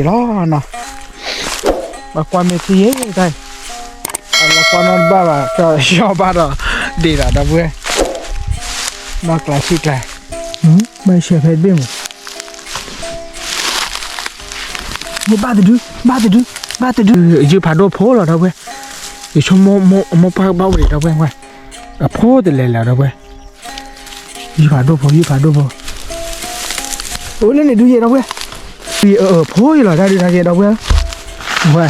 လီၤနီၤ, ဘၣ်ကွၢ်မ့ၢ်ထံယဲၢ်တၢ်, အလီၤကွၢ်နီတဘၣ်ဘၣ်, ကၠီဘၣ်ဒီး ဒ့ၣ်ဒီးဒီပုၢ်ဝဲၢ်, နီၢ်ကျါဆံၣ်ကျါ, ဘၣ်ဆဲးဖဲတဘ့ၣ်မး, ဘၣ်တဒု, ဘၣ်တဒု, ဘၣ်တဒု, ယုၢ်ဖးဒိၣ်ဖိလီၤဒီပုၢ်ဝဲၢ်, ယဆိကမိၣ်မိၢ်ပှၢ်ကဘၣ်အိၣ်ဒံးဒီပုၢ်ဝဲၢ်, အဖိတလဲၤလၢၤဒီပုၢ်ဝဲၢ်, ယုၢ်ဖးဒိၣ်ဖိ ယုၢ်ဖးဒိၣ်ဖိ, အိၣ်လၢန့ၣ်ဒုယဲၢ်ဒီပုၢ်ဝဲၢ်, အဖိယလီၤတၢ်ဒုတၢ်ယဲၢ်ဒီပုၢ်ဝဲၢ်, ဝဲ,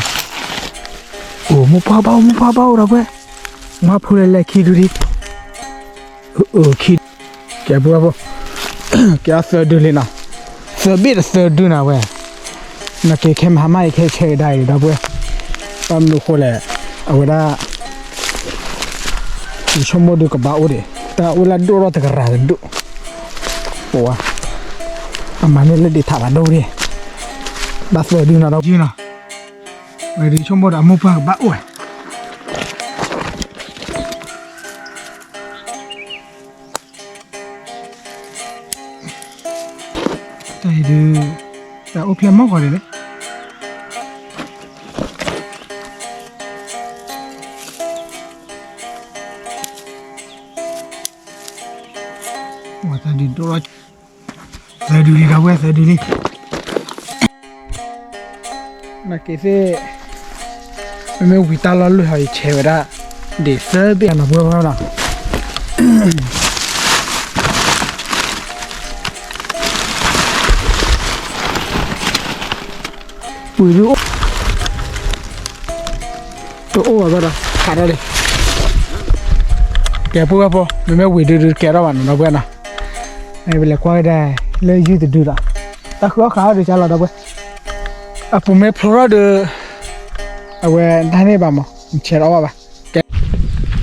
အိၣ်မိၢ်ပှၢ်ဘၣ်အိၣ် မိၢ်ပှၢ်ဘၣ်အိၣ်ဒီပုၢ်ဝဲၢ်, မၤဖိလဲၤလဲၤခံဒုဒံး, အခံ, ကဲပုၢ်ဝဲၢ်ဖိ, ကဲအသၢဒုလံနီၤ, သၢဘ့ၣ်တသၢဒုနၤဝဲ, နက့ခဲမဟါမၢ်အံၤခဲဆဲးကဒါအံၤဒီပုၢ်ဝဲၢ်, ဘၣ်မနုၤဃိလဲၣ်, အဝဲဒၣ် ယဆိကမိၣ်ဒုကဘၣ်အိၣ်ဒံး, တၢ်အိၣ်လၢဒိၣ်ထီၣ်တကရၢ်တဒိၣ်, ပဝါ, အမၤန့ၢ်လၢဒ့ၣ်ထးဘၣ်ဒိၣ်ဒံး, ဘၣ်သၢဒုနီၤဒီးယုၢ်နီၤ, ဝဲဒုဆိကမိၣ်ဒီးအမိၢ်ပှၢ်ကဘၣ်အိၣ်ဝဲ တၢ်အံၤဒုး, တၢ်အိၣ်ဖျဲၣ်မီၢ်ဂီၤဒံးလံ, တၢ်ဒုးဒိၣ်လီၤ, သၢဒုလံဒီပုၢ်ဝဲၢ် သၢဒုလံ. နာ်က့သ့ၣ်, မ့မ့ၢ်ဝံၤတၢ်လီၢ်လွံၢ်ဟီ ယဆဲးဝဲဒၣ် ဒ့ၣ်သၢဘ့ၣ်နီၤ ပုၢ်ဝဲၢ်နီၤ. ဝံၤဒုအိၣ်, တအိၣ်ဘၣ်ဒီး ခးထီၣ်လံ. ကဲ ပုၢ်ဝဲၢ်ဖိ မ့မ့ၢ်ဝံၤဒုဒုတကဲထီၣ်ဘၣ်နီၤ ဒီပုၢ်ဝဲၢ်နီၤ. ပလဲၤကွၢ်ကဒါ လၢယုၢ်တဒုဒီး တၢ်ဃုအီၣ်ဃုအီဒုးကလီၤ ဒီပုၢ်ဝဲၢ်. အပူၤမ့ၢ်ဖျိထီၣ်ဒီး အဝဲတၢ်န့ၢ်ဘၣ်မး ဆဲးထီၣ်ဘၣ်ဘၣ်. ကဲ,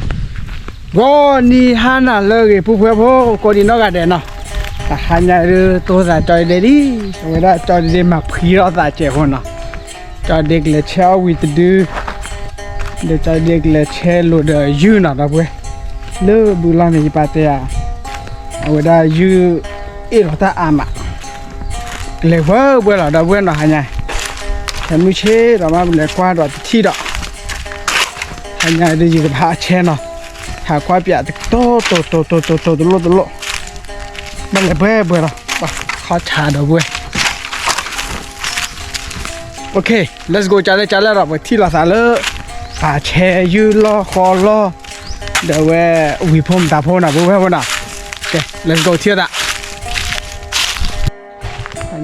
ဂီၤနံၤဟါနၤလၢအဂ့ၤ ပုၢ်ဝဲၢ်ဖိ ကိးဒံးနီၢ်ဂၤဒဲးနီၤ. တဟါညါဒုး တိၢ်သးကၠီဒ့ဒံး, အဝဲဒၣ်ကၠီဒ့မၤဖှံထီၣ်သးစဲးဖိနီၤ. ကၠီဒ့ကလဲၤဆဲးအီၣ်ဝံၤတဒု, ဒီးကၠီဒ့ကလဲၤဆဲးလိာ်ဒီးယုၢ်နီၤ ဒီပုၢ်ဝဲၢ်. လၢဘုလီၢ်န့ၣ် ယပာ်တဲဧါ, အဝဲဒၣ်ယုၢ်အ့ၣ်လီၤတၢ်အါမး, ကလဲၤဝဲဝဲလီၤ ဒီပုၢ်ဝဲၢ်နီၤ ဟါညါ. ဟဲမုၢ်ဆ့ၣ်ဒီးမး ပလဲၤကွၢ်ဒီးတထံၣ်ဒီး ဟါညါဒုး ယကဘၣ်ဟးဆဲးနီၤ, ဟးကွၢ်ပၠးတတီတီတီတီတီတလိၣ်တလိၣ်, ဘၣ်လဲၤဘှဲဘှဲလီၤ, ဘၣ်ခီၣ်ဆါ ဒီပုၢ်ဝဲၢ်. Okay, let's go, ကလဲၤကလဲၤဒီး ပထံၣ်လိာ်သးလၢ ပာ်ဆဲးယုၢ်လီၢ်ဃီလီၢ်, ဒီးဝဲဝံၤဖိမတၤဖိနီၤ ပုၢ်ဝဲၢ်ဖိနီၤ. Okay, let's go, ထံၣ်သး.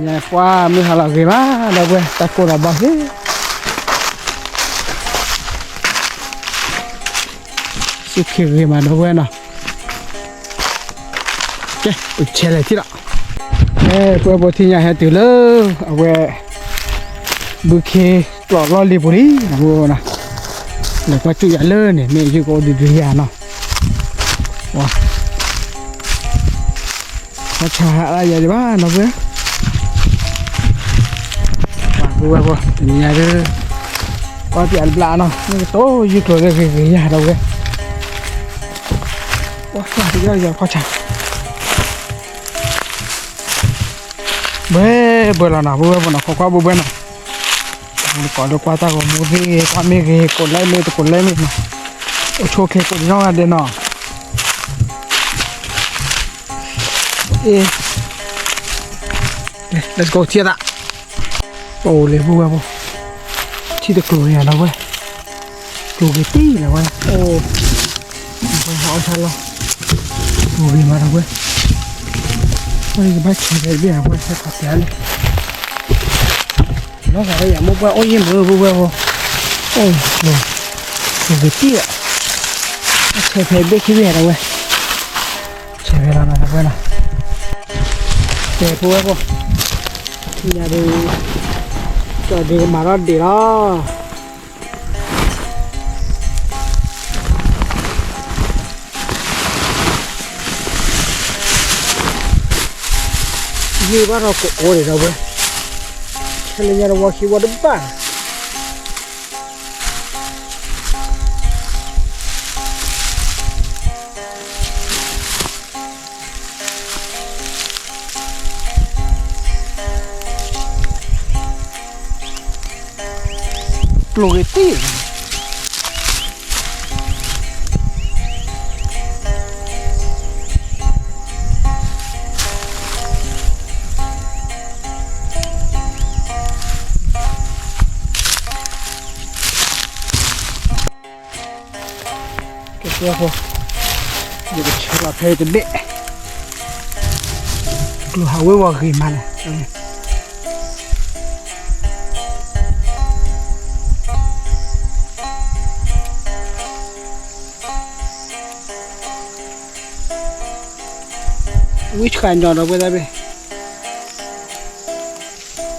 ညါပှၢ်မုၢ်ဟါလီၤဂ့ၤမး ဒီပုၢ်ဝဲၢ်, တၢ်ကိၢ်ဒီးဘီၣ်ဟ့ၣ် စူၢ်ခ့ဂ့ၤမး ဒီပုၢ်ဝဲၢ်နီၤ. ကဲ အိၣ်ဆဲးလဲၤထံၣ်လီၤ. ကဲ ပုၢ်ဝဲၢ်ဖိ ထံၣ်ညါဟဲတုၤလၢ အဝဲ ဘုခ့ကျိးလီၢ်လံၤပူၤလံ ဒီပုၢ်ဝဲၢ်နီၤ. လဲၤကွၢ်စူၣ်ယၤလၢန့ၣ် မ့ၢ်ယုၢ်ကအိၣ်ဒုဒုယၤနီၤ. ဝါ ခီၣ်ဆါဟးလၢယၤဒံးဘၣ် ဒီပုၢ်ဝဲၢ်. ပှၤပုၢ်ဝဲၢ်ဖိ တနံၤညါဒုး ကွၢ်ပၠးတဘျါနီၤ မ့ၢ်ကတိၤယုၢ်ကျိၤလၢဂ့ၤဂ့ၤယၤ ဒီပုၢ်ဝဲၢ်. ပှၤယီၢ်ယီၢ်ခီၣ်ဆါ ဘှဲဘှဲလီၤနီၤ ပုၢ်ဝဲၢ်ဖိနီၤ ခိးကွၢ်ဘှဲဘှဲနီၤ. ကိးဒီးကွၢ်တၢ်ဂီၤမူသ့ၣ်ဂ့ၤ ကွၢ်မ့ၢ်ဂ့ၤ ကိးလဲၣ်မ့ၢ်တကိးလဲၣ်မ့ၢ်နီၤ. အိၣ်ဆိးက့ၤကိးဒံးနီၢ်ဂၤဒဲးနီၤ. အ့ let's go ထံၣ်သး. အိၣ်လၢပုၢ်ဝဲၢ်ဖိ ထံၣ်တကျိၤန့ၣ်ဒီပုၢ်ဝဲၢ်, ကျိၤဂ့ၤတံၢ်လီၤဝဲ အိၣ် ဝဲဟးအီၣ်ဆၣ်လီၤ, ကျိၤဂ့ၤမးဒီပုၢ်ဝဲၢ်, ဝဲကဘၣ်ဆဲးဖဲတဘ့ၣ် ဝဲဆဲးခီၣ်ပျးလံ နီၢ်ဂၤဒဲးယမိၢ်ပှၢ်အိၣ်ယံၤမုၢ် ပုၢ်ဝဲၢ်ဖိ, အိၣ် ကျိၤဂ့ၤတံၢ်လီၤ, ဆဲးဖဲတဘ့ၣ်ခံဘ့ၣ်ဒီပုၢ်ဝဲၢ်, ဆဲးဖဲလီၤနီၤ ဒီပုၢ်ဝဲၢ်နီၤ, ကဲ ပုၢ်ဝဲၢ်ဖိ, ညါဒုး ကၠီဒ့ကမၤထီၣ်ဒံးလီၤ. ယုၢ်ဘၣ်ထီၣ်ကိးကိးဒံးဒီပုၢ်ဝဲၢ်, ခဲလၢာ်ညါတဝီခံဝီတဘၣ်. က ကျိၤဂ့ၤတံၢ် ကဲ ဖိ, ယကဆဲးလီၤဖဲတဘ့ၣ်, ကျိၤဟးဝ့ၤဝီၤဂ့ၤမးန့ၣ် ဝံဆှးညီဒီးပဝဲဒၣ်ဘ့ၣ်,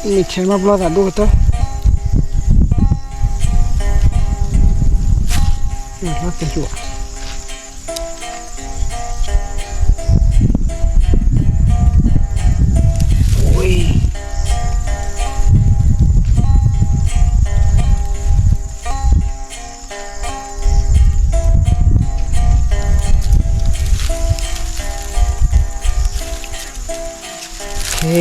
မ့ၢ်ဆဲးမၤပျီသးဒိၣ်ကတၢၢ်, လီၤတဲာ်ကၠိၣ်, ဝ့ၢ် ကဲ,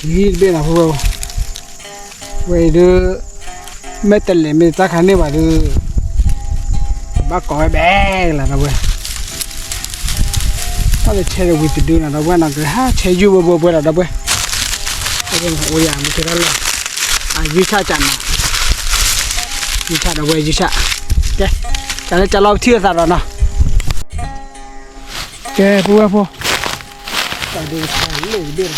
လံတဘ့ၣ်နီၤ ဖိဝဲၢ်, ဝဲအံၤဒုး မ့ၢ်တလဲၤမ့ၢ်တၢ်ခါန့ၢ်ဘၣ်ဒုး ဘၣ်ကိးဝဲဘဲလီၤဒီပုၢ်ဝဲၢ်, တၢ်လၢဆဲးဒီးဝံၤတဒုနီၤ ဒီပုၢ်ဝဲၢ်နီၤ ကဟးဆဲးယုၢ်ဘၢဘၢဘၢလီၤ ဒီပုၢ်ဝဲၢ်, အိၣ်ယၤမ့ၢ်ကဲဒၣ်လီၤ, အယုၢ်ဆၣ်ကၢ်နီၤ, ယုၢ်ဆၣ်ဒီပုၢ်ဝဲၢ်ယုၢ်ဆၣ်, ကဲ, ကလၢကလီပထံၣ်လိာ်သးဒီးနီၤ ကဲ ပုၢ်ဝဲၢ်ဖိ, တၢ်ဒုးတၢ်လၢတဘ့ၣ်လီၤ, တၢ်လၢ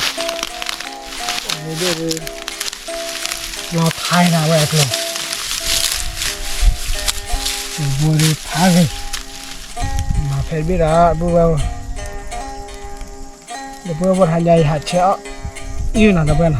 ဘ့ၣ်ဒုး လီၤဖးနၤဝဲအကျိၤ, တဘိဒုးဖးဂ့ၤ, မၤဖဲတဘ့ၣ်ဒီး ပုၢ်ဝဲၢ်ဖိ, ဒီပုၢ်ဝဲၢ်ဖိ ဟါညါအံၤဟးဆဲးအီၣ် အံၤနီၤ ဒီပုၢ်ဝဲၢ်နီၤ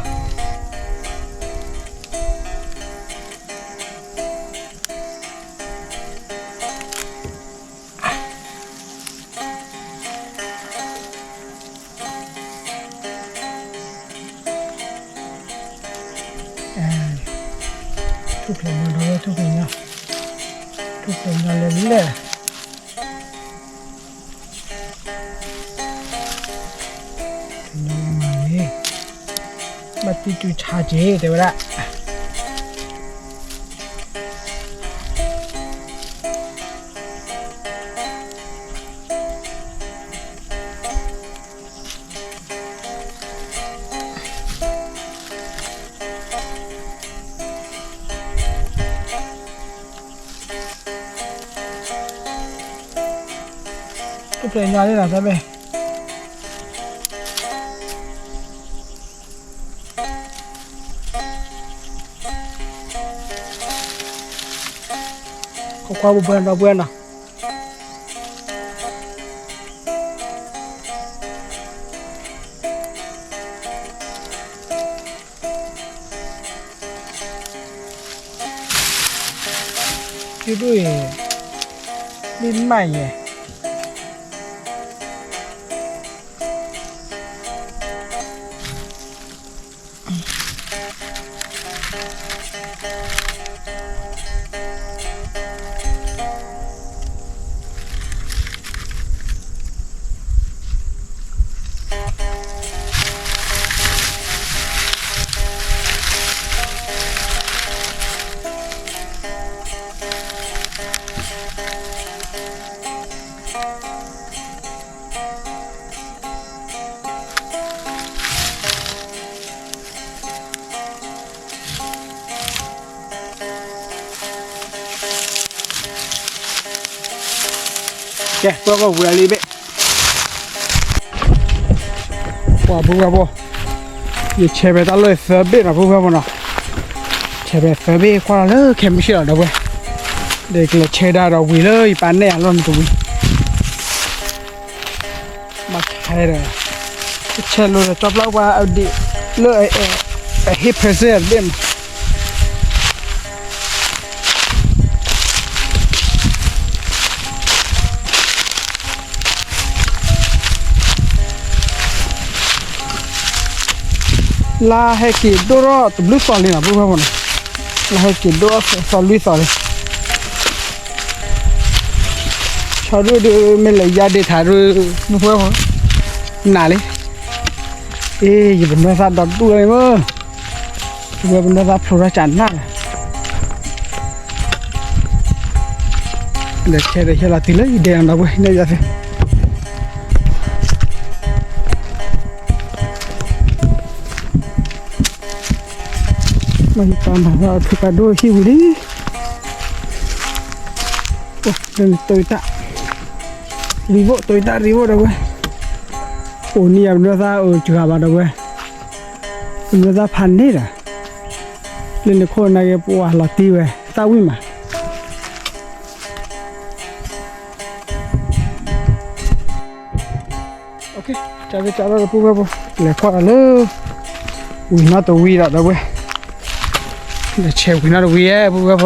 ထူၣ်ဖျဲးညီဒီးဝဲ ထူၣ်ဖျဲးညီ, ထူၣ်ဖျဲးညီလၢလဲၣ်, မၤန့ၣ်, ဘၣ်တံၢ်တူၢ်ဆါက့ၤ တဲဝဲဒၣ်. ထူၣ်ဖျဲးညီလံနီၤ တၢ်ဘ့ၣ်, ခိးကွၢ်ပှဲၤပှဲၤဒီပုၢ်ဝဲၢ်နီၤ. ယဒိၣ်အံၤ မ့ၢ်မးယဲၢ် ကဲ ပှၤကဝံၤလံဘ့ၣ်, ပှၤပုၢ်ဝဲၢ်ဖိ, ယဆဲးဖဲတၢ်လၢသၢဘ့ၣ်နီၤ ပုၢ်ဝဲၢ်ဖိနီၤ, ဆဲးဖဲသၢဘ့ၣ်ကွၢ်လီၤလၢခဲမုၢ်ဆ့ၣ်လီၤ ဒီပုၢ်ဝဲၢ်, ဒီးကလဲၤဆဲးဒၣ်ဒီးဝံၤလၢယပၢ်နဲၣ်အလီၢ်န့ၣ်တဝံၤ ဘၣ်ခဲဒီး ဆဲးလိာ်ဒီးကၠီပျီပှၤအဒံးလၢ အဟ့ၣ် present တဘ့ၣ်မး, လါဟဲက့ၤဒိၣ်ထီၣ်တဘျုးသီလံနီၤ ပုၢ်ဝဲၢ်ဖိနီၤ, လါဟဲက့ၤဒိၣ်ထီၣ်သီလွံၢ်သီလံ. ဆီဒုၣ်ဒုး မ့ၢ်လဲၤယါဒ့ထါဒုး မုၢ်ဖှဲဖိ နၤလံ. အ့ ယပနွဲၢ်သၣ်ဒီးတူၢ်လံမ့ၢ် ဝဲပနီၢ်သးဖျိးထီၣ်ကနၣ်လီၤ, ဒီးခဲဒီးဟဲလီၤတုၤလၢယဒဲနီၤ ဒီပုၢ်ဝဲၢ် နဲၣ်ယၤသ့, မ့ၢ်ယပၢ်မၤထီၣ်အထုကဖၣ်ဒိၣ်ဟံၣ်ဝံၤလံ, အိၣ် တိတၢ် ရံဘိၣ် တိတၢ်ရံဘိၣ် ဒီပုၢ်ဝဲၢ်, အိၣ်နံၣ်ယၤပနီၢ်သးအုးစှၤဘၣ် ဒီပုၢ်ဝဲၢ်, ပနီၢ်သးဖးန့ၢ်ဒီး လၢနခိၣ်နၢ်က့ၤပှၤလီၤတံၢ်ဝဲ သၣ်ဝံၣ်မး, ကၢ်ကၢ်ဒီး ဒီပုၢ်ဝဲၢ်ဖိ လဲၤကွၢ်ဒီးလၢ ဝံၤနီတဝံၤဒီး ဒီပုၢ်ဝဲၢ်, ဒီးဆဲးဝံၤနီတဝံၤဧါ ပုၢ်ဝဲၢ်ဖိ,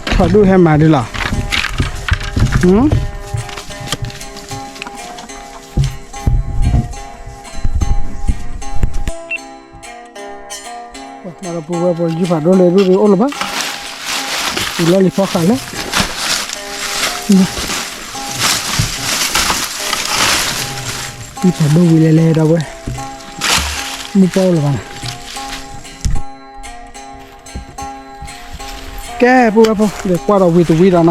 ထီၣ်ဒူၣ်ဟဲမၤဒုလီၤ, မၤဒီးပုၢ်ဝဲၢ်ဖိ ယုၢ်ဖးဒိၣ်လၢဒူၣ်ဒုအိၣ်လၢၤဘၣ်, အံၤလီၤလံၤဖီဃးလဲၣ်, ယုၢ်ဖးဒိၣ်ဝံၤလဲၤလဲၤဒီပုၢ်ဝဲၢ်, မုၢ်ပှၢ်အိၣ်လၢၤဘၣ်, ကဲ ပုၢ်ဝဲၢ်ဖိ လဲၤကွၢ်ဒီးဝံၤတဝံၤဒီးနီၤ, လဲၤ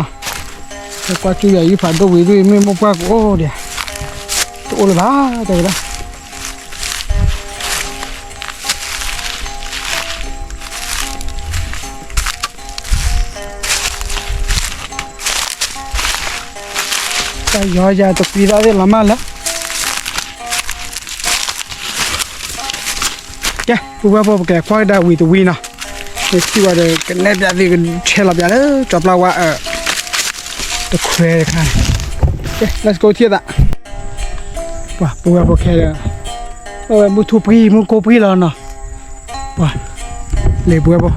ကွၢ်ကၠူယၤ ယုၢ်ဖးဒိၣ်ဝံၤဒု မ့ၢ်မိၢ်ပှၢ်ကအိၣ်ဒံး, တအိၣ်လၢၤဘၣ် တဲဝဲဒၣ် တၢ်ယီၤယၤတကွံသးသ့ၣ်လီၤမးလၢ ကဲ ပုၢ်ဝဲၢ်ဖိ ပကလဲၤကွၢ်ကဒါဝံၤတဝံၤနီၤ, မ့ၢ်ထံၣ်ဝဲဒီး ကနဲၣ်ပျးသ့ၣ် ကဆဲးလီၤပျးလၢ ကၠီပျၢ်ဝါအၢ တခွဲတခါန့ၣ်, ကဲ let's go ထံၣ်သး, ပှၤ ပုၢ်ဝဲၢ်ဖိခဲဒီး အဝဲမုၢ်ထူၣ်ပှံၢ် မုၢ်ကိၢ်ပှံၢ်လီၤနီၤ, ပှၤ လဲၤပုၢ်ဝဲၢ်ဖိ,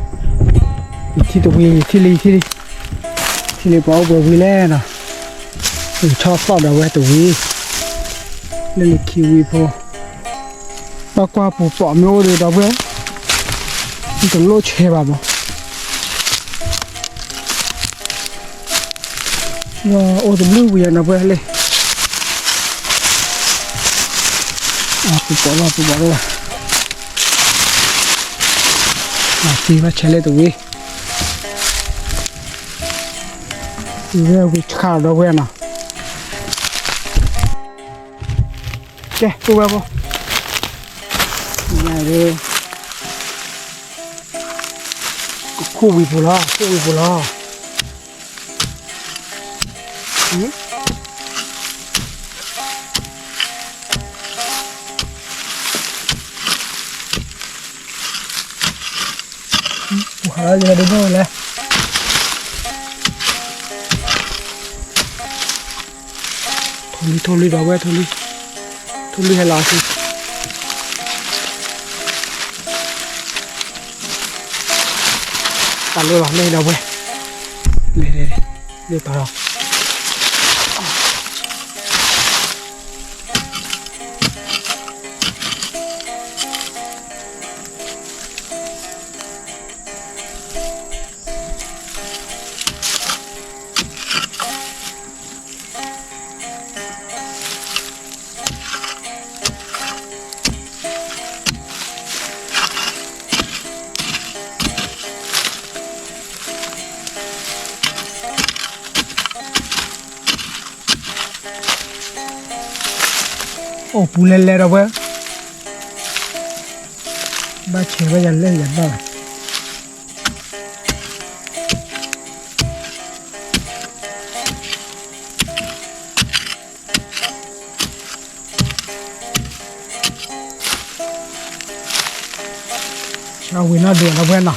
ယထံၣ်တဝံၤ ယထံၣ်လံ ယထံၣ်လံ, ထံၣ်လံ ပှၤအိၣ်ပှဲၤဝံၤလဲၣ်နီၤ, ထီၣ်သီၣ်ဒီးဝဲတဝံၤ, လၢနခံဝံၤဖိ ဘၣ်ကွၢ်ပူၤပိာ်မ့ၢ်အိၣ်ဒီး ဒီပုၢ်ဝဲၢ်, တလိၣ်ဆဲးဘၣ်မး, အိၣ်တဘျုးဝံၤအနီၤ ပုၢ်ဝဲၢ်လံ, ပူၤပိာ်လီၤ ပူၤပိာ်လီၤ, သံဘၣ်ဆဲးလၢတဝံၤ, ဝဲဝံၤဆှါဒီပုၢ်ဝဲၢ်နီၤ ကဲ ပုၢ်ဝဲၢ်ဖိ, ညါဒီး ကခိၣ်ဝံၤပူၤလီၤ ခိၣ်ဝံၤပူၤလီၤ, ပူၤဟးလၢယၤဒိၣ်ဒိၣ်လဲၣ်, ထိၣ်လွံၢ် ထိၣ်လွံၢ် ဒီပုၢ်ဝဲၢ် ထိၣ်လွံၢ်, ထိၣ်လွံၢ်ဟဲလီၤအီၤ, တၢ်လၢလီၤလၢဒီပုၢ်ဝဲၢ်, လၢ လၢတီၤလီၤ. အိၣ်ပူၤလဲၤလဲၤဒီပုၢ်ဝဲၢ်, ဘၣ်ဆဲးဘၣ်ယၤလဲၤယၤဘၣ်လီၤ. ဆါဝံၤနီၣ်ဒုးဒီပုၢ်ဝဲၢ်နီၤ.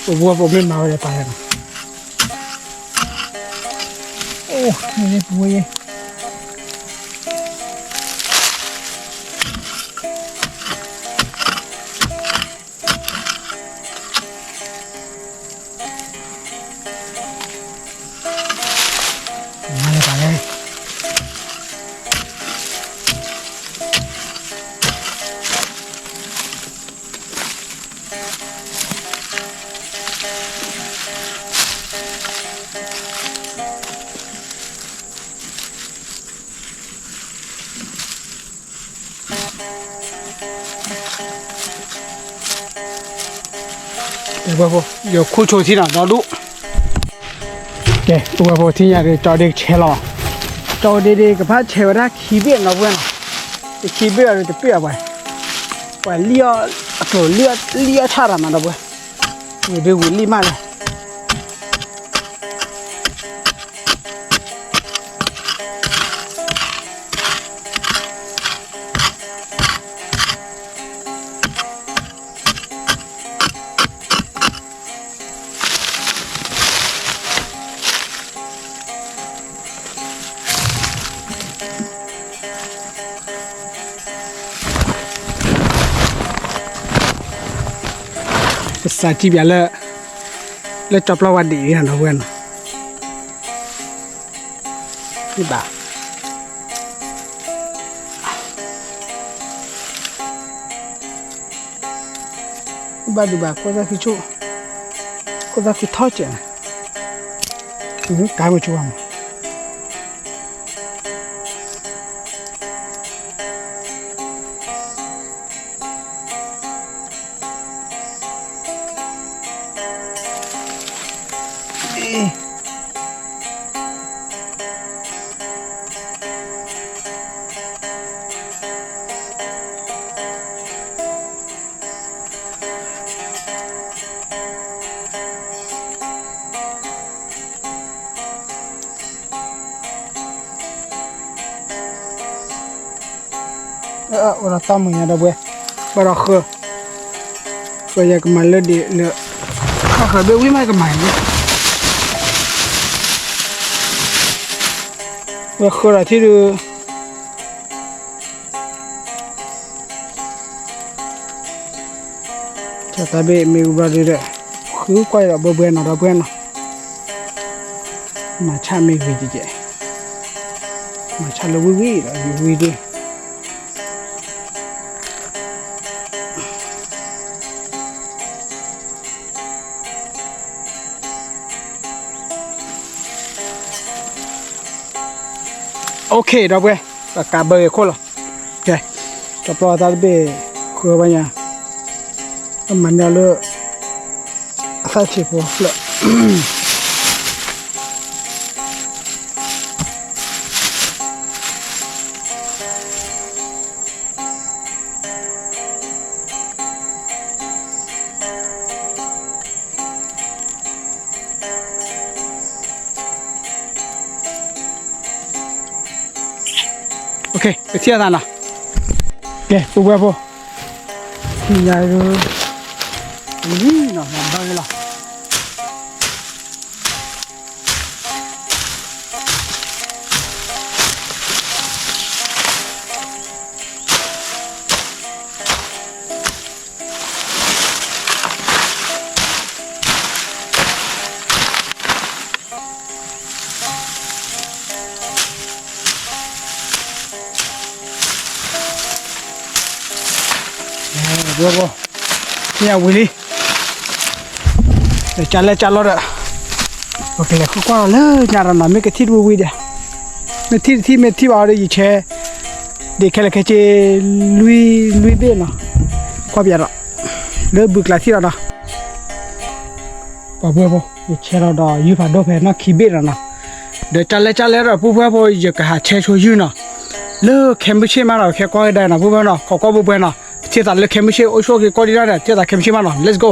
ပပူၤပမ့ၢ်မၤဝဲဒၣ်ပာ်လီၤနီၤ. အိၣ် မ့ၢ်ပူၤဝဲယဲ မၤလၢပာ်လီၤ. ပဝဲဖိ ယခိၣ်ဆိထံနီၤ ဒီဒူၣ်. ကဲ ပဝဲဖိ ထံၣ်ညါဒီး ကၠီဒ့ကဆဲးလီၤ. ကၠီဒ့ဒ့ ကဖးဆဲးဝဲဒၣ်ခံဘ့ၣ်နီၤ ပဝဲနီၤ. တခံဘ့ၣ်အီၤဒီး တပ့ၣ်အီၤပှဲၤ. ပှၤလံၣ်အီၣ်အကျိၤ လံၣ်အီၣ်ဆၣ်တၢ်မးဒီးပဝဲ. မ့ၢ်ဒ်ဝံၤလံၣ်မးလၢ ပစးထံၣ်ပၠးလၢ လၢကၠီပျီဝါဒံးနီၤ ဒီပုၢ်ဝဲၢ်နီၤ. ဘၣ် ဘၣ်ဒုးဘၣ် ခိၣ်သၣ်ခံဆိၣ်, ခိၣ်သၣ်ခံထီၣ်စဲးန့ၣ်, ကါမ့ၢ်ဆိဘၣ်မး. အိၣ်ဒီးတၢ်မုာ်ညါဒီပုၢ်ဝဲၢ်, ဘၣ်ဒီးဃၢ, ဃၢယကမၤလၢဒံးလၢ, ဃၢဘ့ၣ်ဝံၣ်မးကမၤန့ၣ်, ဝဲဃၢဒီးထံၣ်ဒုး တၢ်ဘ့ၣ်မ့ၢ်ဝံၤဘျီဒုးဒီး, ဃုကွၢ်ဒီးဘှဲဘှဲနီၤ ဒီပုၢ်ဝဲၢ်နီၤ, မၤဆၣ်မ့ၢ်ဂ့ၤကဲ, မၤဆၣ်လၢဝံၣ်ဝံၣ်ဒီး ဝံၣ်ဝံၣ်ဒၣ်. OK ဒီပုၢ်ဝဲၢ်, ပကးဘၢဂ့ၤခိၣ်လီၤ. ကဲ, ကၠီပျီတၢ်တဘ့ၣ်ဃၢဘၣ်ညါ, ပမၤန့ၢ်အီၤလၢ အသၣ်ဆံးဖိဖျၢၣ်. ပထံၣ်အသးနီၤ, ကဲ ပုၢ်ဝဲၢ်ဖိ, ထံၣ်ညါဒုး, လံနီၤ မၤဘၢဂ့ၤလီၤ. Bro, bro, ထံၣ်ညါဝံၤလံ, ဒီးကလဲကလီဒီး, ပကလဲၤဃုကွၢ်လီၤလၢညါဒီးနီၤ မ့ၢ်ကထံၣ်တဝံၤဝံၤဒီး, မ့ၢ်ထံၣ်တထံၣ် မ့ၢ်ထံၣ်ဘၣ်ဒီး ယဆဲး, ဒ်ခဲလၢာ်ခဲဆ့, လွံၢ်လွံၢ်ဘ့ၣ်နီၤ, ကွၢ်ပယီၤဒီး, လၢဘုးကျါထံၣ်လီၤဒီး, ပှၤပုၢ်ဝဲၢ်ဖိ, ယဆဲးလီၤဒီးယုၢ်ဖးဒိၣ်ဖဲနီၢ်ခံဘ့ၣ်ဒီးနီၤ, ဒီးကလဲကလဲဒီးပုၢ်ဝဲၢ်ဖိ ယကဟးဆဲးဆိယုၢ်နီၤ, လၢခဲမုၢ်ဆ့ၣ်မးဒီး ခဲကီၢ်ကဒါနီၤ ပုၢ်ဝဲၢ်နီၤ ခိးကွၢ်ဘှဲဘှဲနီၤ, ပထံၣ်သးလၢခဲမုၢ်ဆ့ၣ် အိၣ်ဆူၣ်အိၣ်ချ့ကီၢ်ဒံးဒၣ်ဒီး ထံၣ်သးခဲမုၢ်ဆ့ၣ်မးနီၤ let's go.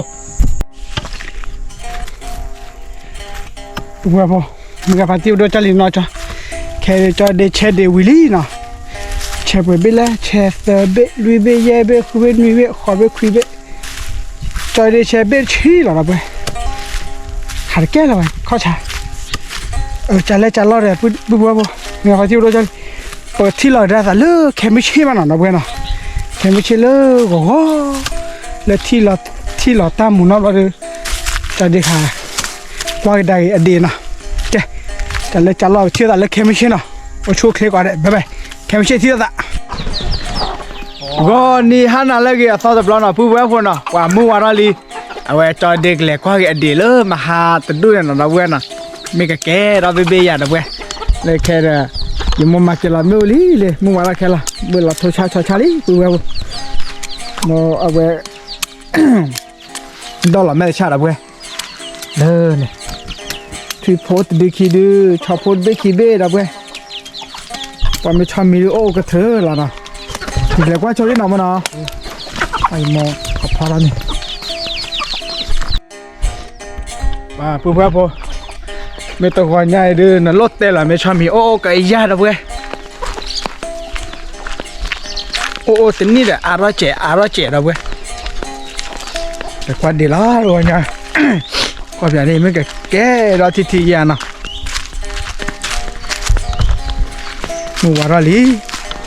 ပုၢ်ဝဲၢ်ဖိ, မုၢ်ဂၤဖါတံၢ်အိၣ်ဒီးကၢ်လံနီၤကၠီ, ခဲအံၤကၠီဒ့ဆဲးဒ့ဝံၤလံနီၤ, ဆဲးပှဲၤဘ့ၣ်လဲၣ်, ဆဲးသၢဘ့ၣ်, လွံၢ်ဘ့ၣ်, ယဲၢ်ဘ့ၣ်, ဃုဘ့ၣ်, နွံဘ့ၣ်, ဃိးဘ့ၣ်, ခွံဘ့ၣ်, ကၠီဒ့ဆဲးဘ့ၣ်တဆံလီၤဒီးပှဲၤ, ဟးတကဲလၢၤဝဲ ခီၣ်ဆါ, ကလဲကလီဒီး ပုၢ်ဝဲၢ်ဖိ, မုၢ်ဂၤဖါတံၢ်အိၣ်ဒီးကၢ်လံ, ပထံၣ်လီၤကဒါသးလၢခဲမုၢ်ဆ့ၣ်မးနီၤ ဒီပုၢ်ဝဲၢ်နီၤ, ခဲမုၢ်ဆ့ၣ်လၢဂီၤဂီၤ, လၢထံၣ်လီၤတၢ်မူၤနီတဘျီဒီး, ကၠီဒ့ခါ, ကွၢ်ကဒါက့ၤအဒ့နီၤ, ကဲ, ကလဲကလီပထံၣ်သးလၢခဲမုၢ်ဆ့ၣ်နီၤ, အိၣ်ဆူၣ်အိၣ်ချ့ကိးဂၤဒဲး bye bye, ခဲမုၢ်ဆ့ၣ်ထံၣ်သး ဂီၤနံၤဟါနၤလၢအဂ့ၤအသီတဘျီနီၤ ပုၢ်ဝဲၢ်ဖိနီၤ, ပှၤမုၢ်ဝါထီၣ်လံ, အဝဲကၠီဒ့ကလဲၤကွၢ်က့ၤအဒ့လၢမဟါတဒူၣ်န့ၣ်နီၤ ဒီပုၢ်ဝဲၢ်နီၤ, မ့ၢ်ကကဲထီၣ်ဘ့ၣ်ဘ့ၣ်ယၤဒီပုၢ်ဝဲၢ်, လၢခဲဒီး, ယမိၢ်မၤကဲၤလီၤမ့ၣ်အူလံလံ မုၢ်ဝါလီၤခဲလီၤ ဘၣ်လီၤထိဆါဆီဆါလံ ပုၢ်ဝဲၢ်ဖိ, မိၢ်အဝဲ ဒီၣ်လီၤမဲာ်တဆၣ်ဒီပုၢ်ဝဲၢ်, လၢန့ၣ်, ထွံၣ်ဖိတဒုခံဒု, ဆီဖိတဘ့ၣ်ခံဘ့ၣ်ဒီပုၢ်ဝဲၢ်, ပှၤမ့ၢ်ဆီမံၤဒုအိၣ်ကတၢၢ်လီၤနီၤ, ယလဲၤကွၢ်ဆိလံနီၤမ့ၢ်နီၤ, မိၢ်ကဖီထီၣ်န့ၣ် ပုၢ်ဝဲၢ်ဖိ, မ့ၢ်တဂီၤညါအံၤဒုး နလိၣ်တဲလီၤ မ့ၢ်ဆီမံၤအိၣ်အိၣ်ကအယၢ်ဒီပုၢ်ဝဲၢ်, အိၣ်အိၣ်တနံၣ်ဒီး အါထီၣ်စဲး အါထီၣ်စဲးဒီပုၢ်ဝဲၢ်, တကွၢ်ဒံးလီၤတဂီၤညါ, ကွၢ်ပၠးန့ၣ် မ့ၢ်ကကဲဒီးထံထံယဲၢ်နီၤ, မုၢ်ဝါထီၣ်လံ, ဆီ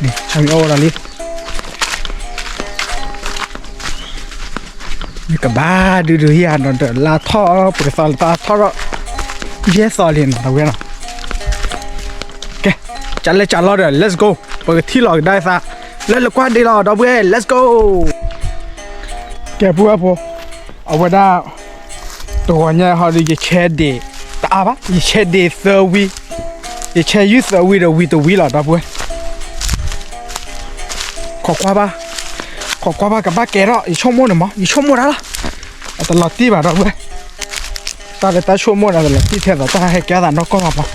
မံၤအိၣ်အိၣ်ဒီးလံ မ့ၢ်ကဘၣ်ဒုးဒုးယၤဒီး လါထီၣ်ပှဲၤသီလၢတၢ်ထီၣ်ထီၣ်, ယဲၢ်သီလံနီၤ ဒီပုၢ်ဝဲၢ်နီၤ, ကဲ, ကလဲၤကလီဒီး let's go, ပကထံၣ်လီၤကဒါသး, လၢလၢကွၢ်ဒံးလီၤ ဒီပုၢ်ဝဲၢ် let's go, ကဲ ပုၢ်ဝဲၢ်ဖိ, အဝဲဒၣ် တဂီၤညါဟီဒုး ယဆဲးဒ့ၣ်တအါဘၣ် ယဆဲးဒ့ၣ်သၢဝံ, ယဆဲးယုၢ်သၢဝံဒီးဝံတဝံလီၤ ဒီပုၢ်ဝဲၢ် ခိးကွၢ်ဘၣ်, ခိးကွၢ်ဘၣ်ကဘၣ်ကဲထီၣ် ယဆိကမိၣ်န့ၣ်မး ယဆိကမိၣ်တၢ်လီၤ, အတလီၤတံၢ်ဘၣ် ဒီပုၢ်ဝဲၢ်, တၢ်လၢတၢ်ဆိကမိၣ်န့ၣ် အတလီၤတံၢ်ထဲသိး တၢ်ဟဲကဲထီၣ်သးနီၢ်ကီၢ်ဘၣ်ပှၤ,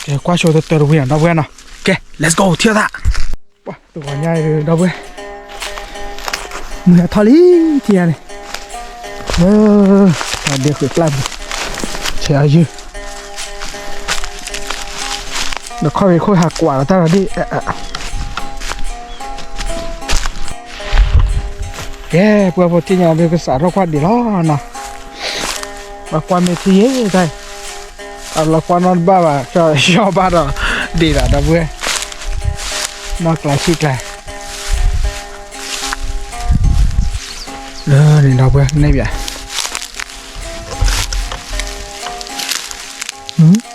ကဲ ကွၢ်ဆိတတၢတဝံနီၤ ဒီပုၢ်ဝဲၢ်နီၤ, ကဲ let's go ထံၣ်သး ပှၤတဂီၤညါအံၤ ဒီပုၢ်ဝဲၢ်, မုၢ်ဟဲထီၣ်လံ ထံၣ်ညါန့ၣ်, ဒ့ဃုာ်ကျါပူၤ, ဆဲးအယုၢ်, ဒီးခီၣ်ရံၤခိၣ်ဟးကွၢ်လီၤတၢ်ဒီးဒ့ၣ်, ကဲ ပုၢ်ဝဲၢ်ဖိ ထံၣ်ညါဒုး ကစးထီၣ်ကွၢ်ဒံးလီၤနီၤ, ပှၤကွၢ်မ့ၢ်ထံၣ်ယဲၢ်တၢ်အံၤ အလီၤကွၢ်နီတဘၣ်ဘၣ်, ယီၢ်ဘၣ်ဒီး ဒံးဘၣ် ဒီပုၢ်ဝဲၢ်, နီၢ်ကျါဆံၣ်ကျါ, လၢန့ၣ် ဒီပုၢ်ဝဲၢ် န့ၣ်ဘၣ်,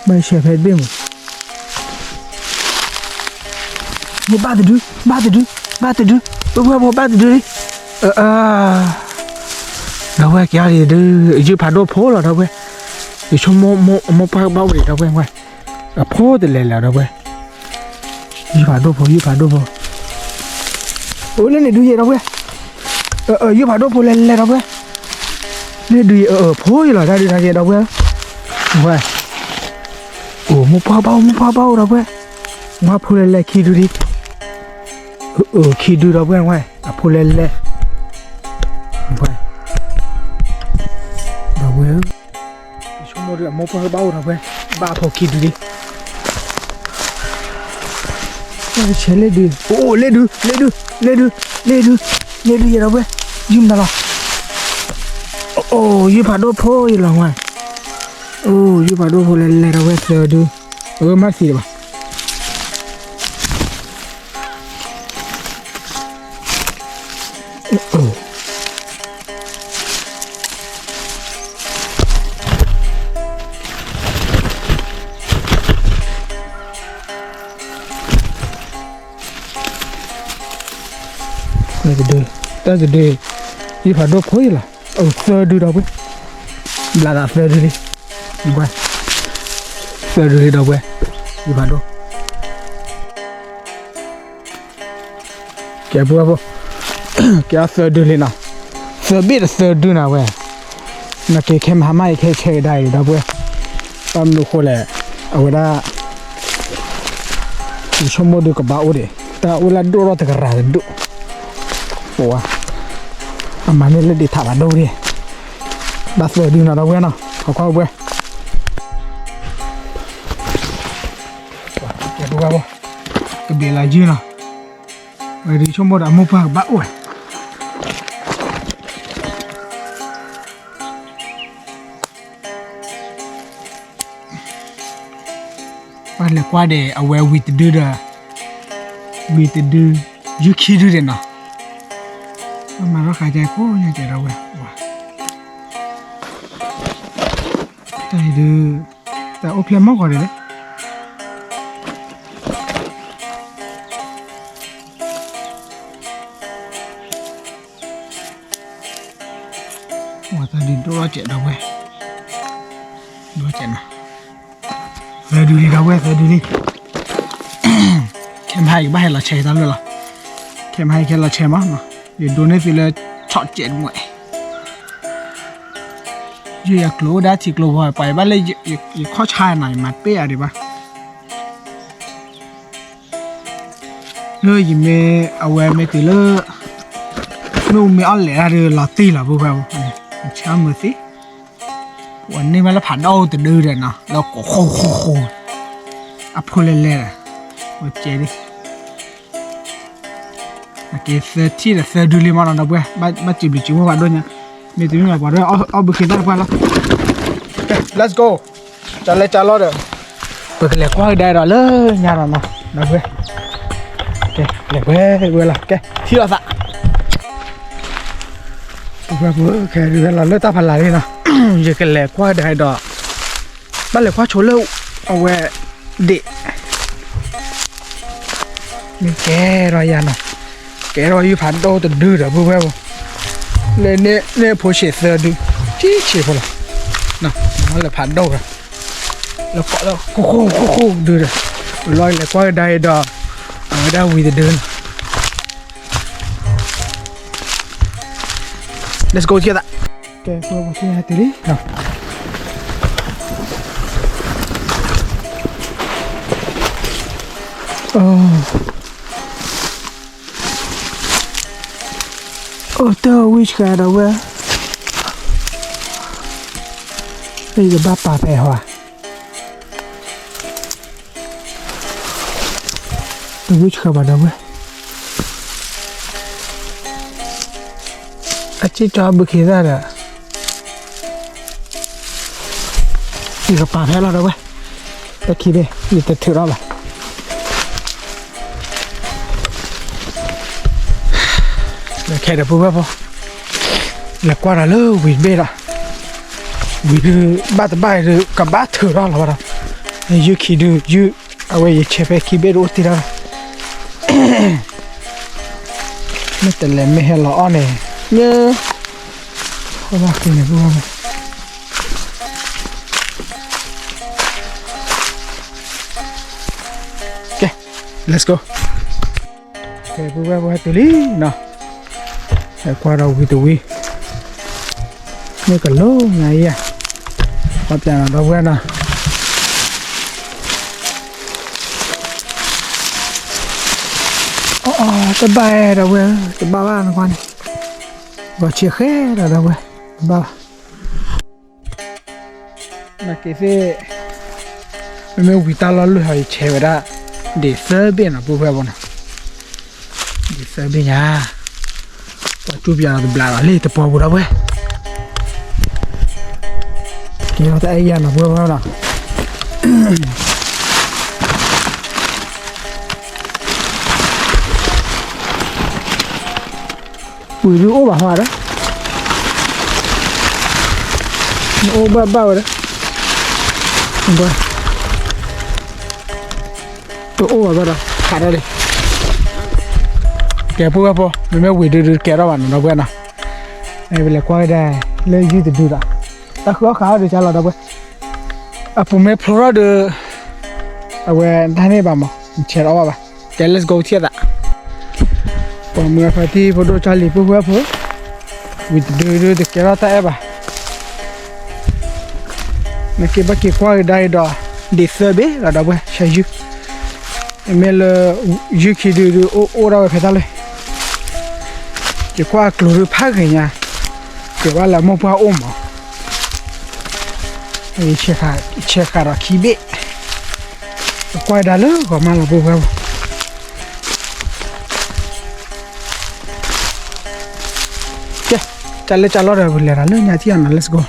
ဘၣ်ဆဲးဖဲတဘ့ၣ်မး ဘၣ်တဒု, ဘၣ်တဒု, ဘၣ်တဒု, ပုၢ်ဝဲၢ်ဖိ ဘၣ်တဒုလံ, ဒီပုၢ်ဝဲၢ် က့ၤအီၤဒံးဒုး ယုၢ်ဖးဒိၣ်ဖိလီၤ ဒီပုၢ်ဝဲၢ်, ယဆိကမိၣ် မိၢ်ပှၢ်ကဘၣ်အိၣ်ဒံး ဒီပုၢ်ဝဲၢ်, အဖိတလဲၤလဲၤ ဒီပုၢ်ဝဲၢ်, ယုၢ်ဖးဒိၣ်ဖိ ယုၢ်ဖးဒိၣ်ဖိ, အိၣ်လၢန့ၣ်ဒုးယဲၢ် ဒီပုၢ်ဝဲၢ်, ယုၢ်ဖးဒိၣ်ဖိလဲၤလဲၤ ဒီပုၢ်ဝဲၢ်, လၢဒုးယဲၢ် အဖိယဲၢ်လီၤ တၢ်ဒုးတၢ်ယဲၢ် ဒီပုၢ်ဝဲၢ်, ဝဲ အိၣ်မိၢ်ပှၢ်ဘၣ်အိၣ် မိၢ်ပှၢ်ဘၣ်အိၣ် ဒီပုၢ်ဝဲၢ်, ဝါဖိလဲၤလဲၤခံဒုလံ, အိၣ်ခံဒု ဒီပုၢ်ဝဲၢ် ဝဲ အဖိလဲၤလဲၤ, ဝဲ ဒီပုၢ်ဝဲၢ်, ယဆိကမိၣ်ဒုး အမိၢ်ပှၢ်ကဘၣ်အိၣ် ဒီပုၢ်ဝဲၢ်, ဘၣ်အဖိခံဒုလံ, တၢ်ကဆဲးလ့ဒု, အိၣ်လ့ဒု, လ့ဒု, လ့ဒု, လ့ဒု, လ့ဒုယဲၢ် ဒီပုၢ်ဝဲၢ်, ယုၢ်မနုၤလီၤ, အိၣ် ယုၢ်ဖးဒိၣ်ဖိယဲၢ်လီၤ ဝဲ, အိၣ် ယုၢ်ဖးဒိၣ်ဖိလဲၤလဲၤ ဒီပုၢ်ဝဲၢ် သၢဒု, အမ့ၢ်သံတဘၣ် တၢ်တဒု, တၢ်တဒု, ယုၢ်ဖးဒိၣ်ဖိယဲၢ်လီၤ, အိၣ် သၢဒု ဒီပုၢ်ဝဲၢ်, ဘျးသးသၢဒုလံ, သၢဒုလံ ဒီပုၢ်ဝဲၢ်, ယုၢ်ဖးဒိၣ် ကဲ ပုၢ်ဝဲၢ်ဖိ, ကဲအသၢဒုလံနီၤ, သၢဘ့ၣ်တသၢဒုနီၤဝဲ, နက့ၤခဲမဟါမၢ်အံၤ ခဲဆဲးကဒါအံၤ ဒီပုၢ်ဝဲၢ်, ဘၣ်မနုၤဃိလဲၣ်, အဝဲဒၣ် ယဆိကမိၣ်ဒုးကဘၣ်အိၣ်ဒံး, တၢ်အိၣ်လၢဒိၣ်ထီၣ်တကရၢ်တဒိၣ်, ပဝါ, အမၤန့ၢ်လၢဒံးထးဘၣ်ဒိၣ်ဒံး, ဘၣ်သၢဒုနီၤ ဒီပုၢ်ဝဲၢ်နီၤ, ဟီၣ်ခိၣ်ဝဲ ကဲ ပုၢ်ဝဲၢ်ဖိ, ကဘ့ၣ်လၢယုၢ်နီၤ, ဝဲဒုးဆိကမိၣ်ဒီးအမိၢ်ပှၢ်ကဘၣ်အိၣ်ဝဲ, ပှၤလဲၤကွၢ်ဒီး အဝဲဝံၤတဒုဒီး, ဝံၤတဒု, ယုၢ်ခံဒုဒံးနီၤ, ပမၤထီၣ်ဃာ်ကဲခိၣ်ညါကဲဒီပုၢ်ဝဲၢ်, တၢ်အံၤဒုး, တၢ်အိၣ်ဖျဲၣ်မီၢ်ဂီၤဒံးလၢ ဝဲတၢ်ဒုးဒိၣ်ထီၣ်စဲးဒီပုၢ်ဝဲၢ်, ဒိၣ်စဲးနီၤ, သၢဒုလံ ဒီပုၢ်ဝဲၢ် သၢဒုလံ. ခဲမဟါယကဘၣ်ဟဲလီၤဆဲးတၢ်လၢလီၤ. ခဲမဟါယကဟဲလီၤဆဲးမးနီၤ. ယဒိးန့ၢ်သုလၢ ဆီၣ်ကဲးတမှဲး. ယယကျိၤအိၣ်ဒၣ်ထံကျိဖီ ပှၤယဘၣ်လၢ ယခီၣ်ဆါနီၤ ယမၤတပ့ၢ်အဒံးဘၣ်. လၢယမ့ၢ်အဝဲမ့ၢ်တုၤလၢ မ့ၣ်အူမ့ၢ်အီၣ်လဲၤတၢ်ဒီး လီၤတံၢ်လီၤ ပုၢ်ဝဲၢ်ဖိ. ဆၢမုာ်သံ ပှၤန့ၢ်ဘၣ်လၢဖးဒိၣ်တဒုဒီးနီၤ လၢကိးဃိဃိဃိ အဖိလဲၤလဲၤဒီး ပကဲဒ် ကဲသၢထံၣ်ဒီးသၢဒုလံမးနီၤ ဒီပုၢ်ဝဲၢ် ဘၣ်စံးဘျုးစံးဖှိၣ်ဖးဒိၣ်ညါ. မ့ၢ်တမ့ၢ်ဘၣ်ပှၤဒီးအီၣ်ဘုခ့သၣ်တပှၢ်လီၤ. Let's go. ကလဲၤကလီဒီး ပကလဲၤကွၢ်ကဒါဒီးလၢညါဒီးနီၤ ဒီပုၢ်ဝဲၢ်. ကဲလဲၤဝဲဝဲလီၤ ကဲထံၣ်လိာ်သး ပုၢ်ဝဲၢ်ဖိ ခဲဒုးဝဲလီၤလၢတၢ်ဖးလၢ်လံနီၤ. ယကလဲၤကွၢ်ကဒါဒီး ဘၣ်လဲၤကွၢ်ဆိလၢ အဝဲဒ့ၣ် မ့ၢ်ကဲထီၣ်ယၤနီၤ ကဲထီၣ်ယုၢ်ဖးဒိၣ်တဒုဒီး ပုၢ်ဝဲၢ်ဖိ လၢန့ၢ်ဖိဆံးသၢဒု ထံဆံးဖိလီၤ. လၢဖးဒိၣ်ဒီး လၢကိးလၢဃိဃိဃိဃိဒုဒီး လီၤလဲၤကွၢ်ကဒါအံၤဒီး အဝဲဒၣ်ဝံၤတဒုနီၤ. Let's go ကဲသး ကဲ ပှၤပှၤကဲဟဲတုၤလံ အိၣ်တၢ်ဝံၣ်ဆှးဒီးဝဲ ယကဘၣ်ပာ်ဖဲဟီ တဝံၣ်ဆှးဘၣ်ဒီးဝဲ အစ့ၣ်ကၠီဘုခ့သၣ်ဒီး ယကပာ်ဖဲလီၤဒီးဝဲ တခံဘ့ၣ် ယတထုးထီၣ်ဘၣ် ခဲဒီးပုၢ်ဝဲၢ်ဖိ လဲၤကွၢ်ဒီးလၢဝံၤတဘ့ၣ်ဒီး ဝံၤဒုး ဘၣ်တဘၣ်ဒုး ကဘၣ်ထုးထီၣ်လီၤဘၣ်ဒီး ယုၢ်ခံဒုး ယုၢ် အဝဲယဆဲးဖဲခံဘ့ၣ်ဒုးအိၣ်တ့ၢ်ဒီး မ့ၢ်တလဲၤမ့ၢ်ဟဲလီၤအီၣ်န့ၣ် ညၣ် ဃီဘၣ်ဃ့န့ၣ် ပုၢ်ဝဲၢ်ဖိ ကဲ let's go ကဲ ပုၢ်ဝဲၢ်ဖိ ဟဲတုၤလံနီၤ ဟဲကွၢ်ဒီးဝံၤတဝံၤ မ့ၢ်ကလိညါအံၤဧါ ပှၤပျးနီၤ ဒီပုၢ်ဝဲၢ်နီၤ အီၣ်အီၣ်တဘၣ်ဒီပုၢ်ဝဲၢ် တဘၣ်ဘၣ်နကွၢ်န့ၣ် ဂီၤဆံးဃဲဒီး ဒီပုၢ်ဝဲၢ် တဘၣ်ဘၣ် နာ်က့ၤသ့ၣ် မ့မ့ၢ်ဝံၤတၢ်လီၢ်လၢဟီ ယဆဲးဝဲဒၣ် ဒ့ၣ်သၢဘ့ၣ်နီၤ ပုၢ်ဝဲၢ်ဖိနီၤ ဒ့ၣ်သၢဘ့ၣ်ညါ ပှၤကၠူပၠးလီၤတဘျးလီၤလံ တပီပူၤဒီပုၢ်ဝဲၢ် ကဲထီၣ်တၢ်အဲၣ်ယၤနီၤ ပုၢ်ဝဲၢ်ဖိနီၤ ဝံၤဒုးအိၣ်ဘၣ်ဟီဒီး အိၣ်ဘၣ်ဘၣ်ဝဲဒီး တအိၣ်ဘၣ်ဘၣ်ဒီး ခးထီၣ်လံ ကဲ ပုၢ်ဝဲၢ်ဖိ မ့မ့ၢ်ဝံၤဒုးဒုးကဲထီၣ်ဘၣ်နီၤ ဒီပုၢ်ဝဲၢ်နီၤ ပလဲၤကွၢ်ကဒါ လၢယုၢ်တဒုဒီး တၢ်ဃုအီၣ်ဃုအီၣ်ဒုးကလီၤ ဒီပုၢ်ဝဲၢ် အပူၤမ့ၢ်ဖျိထီၣ်ဒီး အဝဲတၢ်န့ၢ်ဘၣ်မး ဆဲးတအီၣ်ဘၣ်ဘၣ် ကဲ let's go ထံၣ်သး ပှၤမုၢ်အဖါတံၢ်ဖိဒိၣ်ကၢ်လံၤ ပုၢ်ဝဲၢ်ဖိ ဝံၤတဒုဒုးတကဲထီၣ်တၢ်အဲၣ်ဘၣ် နက့ၤဘၣ်က့ၤကွၢ်ကဒါအံၤဒီး ဒ့ၣ်သၢဘ့ၣ်လီၤ ဒီပုၢ်ဝဲၢ် ဆဲးယုၢ် မ့ၢ်လၢ ယုၢ်ခံဒုးဒုး အိၣ်အိၣ်ဒၣ်ဝဲဖဲတၢ်လၢ ယကွၢ်ကျိၤဒုးဖးဂ့ၤညါ ကဲဘၣ်လၢမိၢ်ပှၢ်အိၣ်မး ဆဲးဃာ်ဒီးခံဘ့ၣ် ကွၢ်ကဒါလၢဂီၤမးလီၤ ပုၢ်ဝဲၢ် ကဲ ကလဲၤကလီဒီး ပလဲၤဒီးလၢညါထံၣ်အီၤနီၤ let's go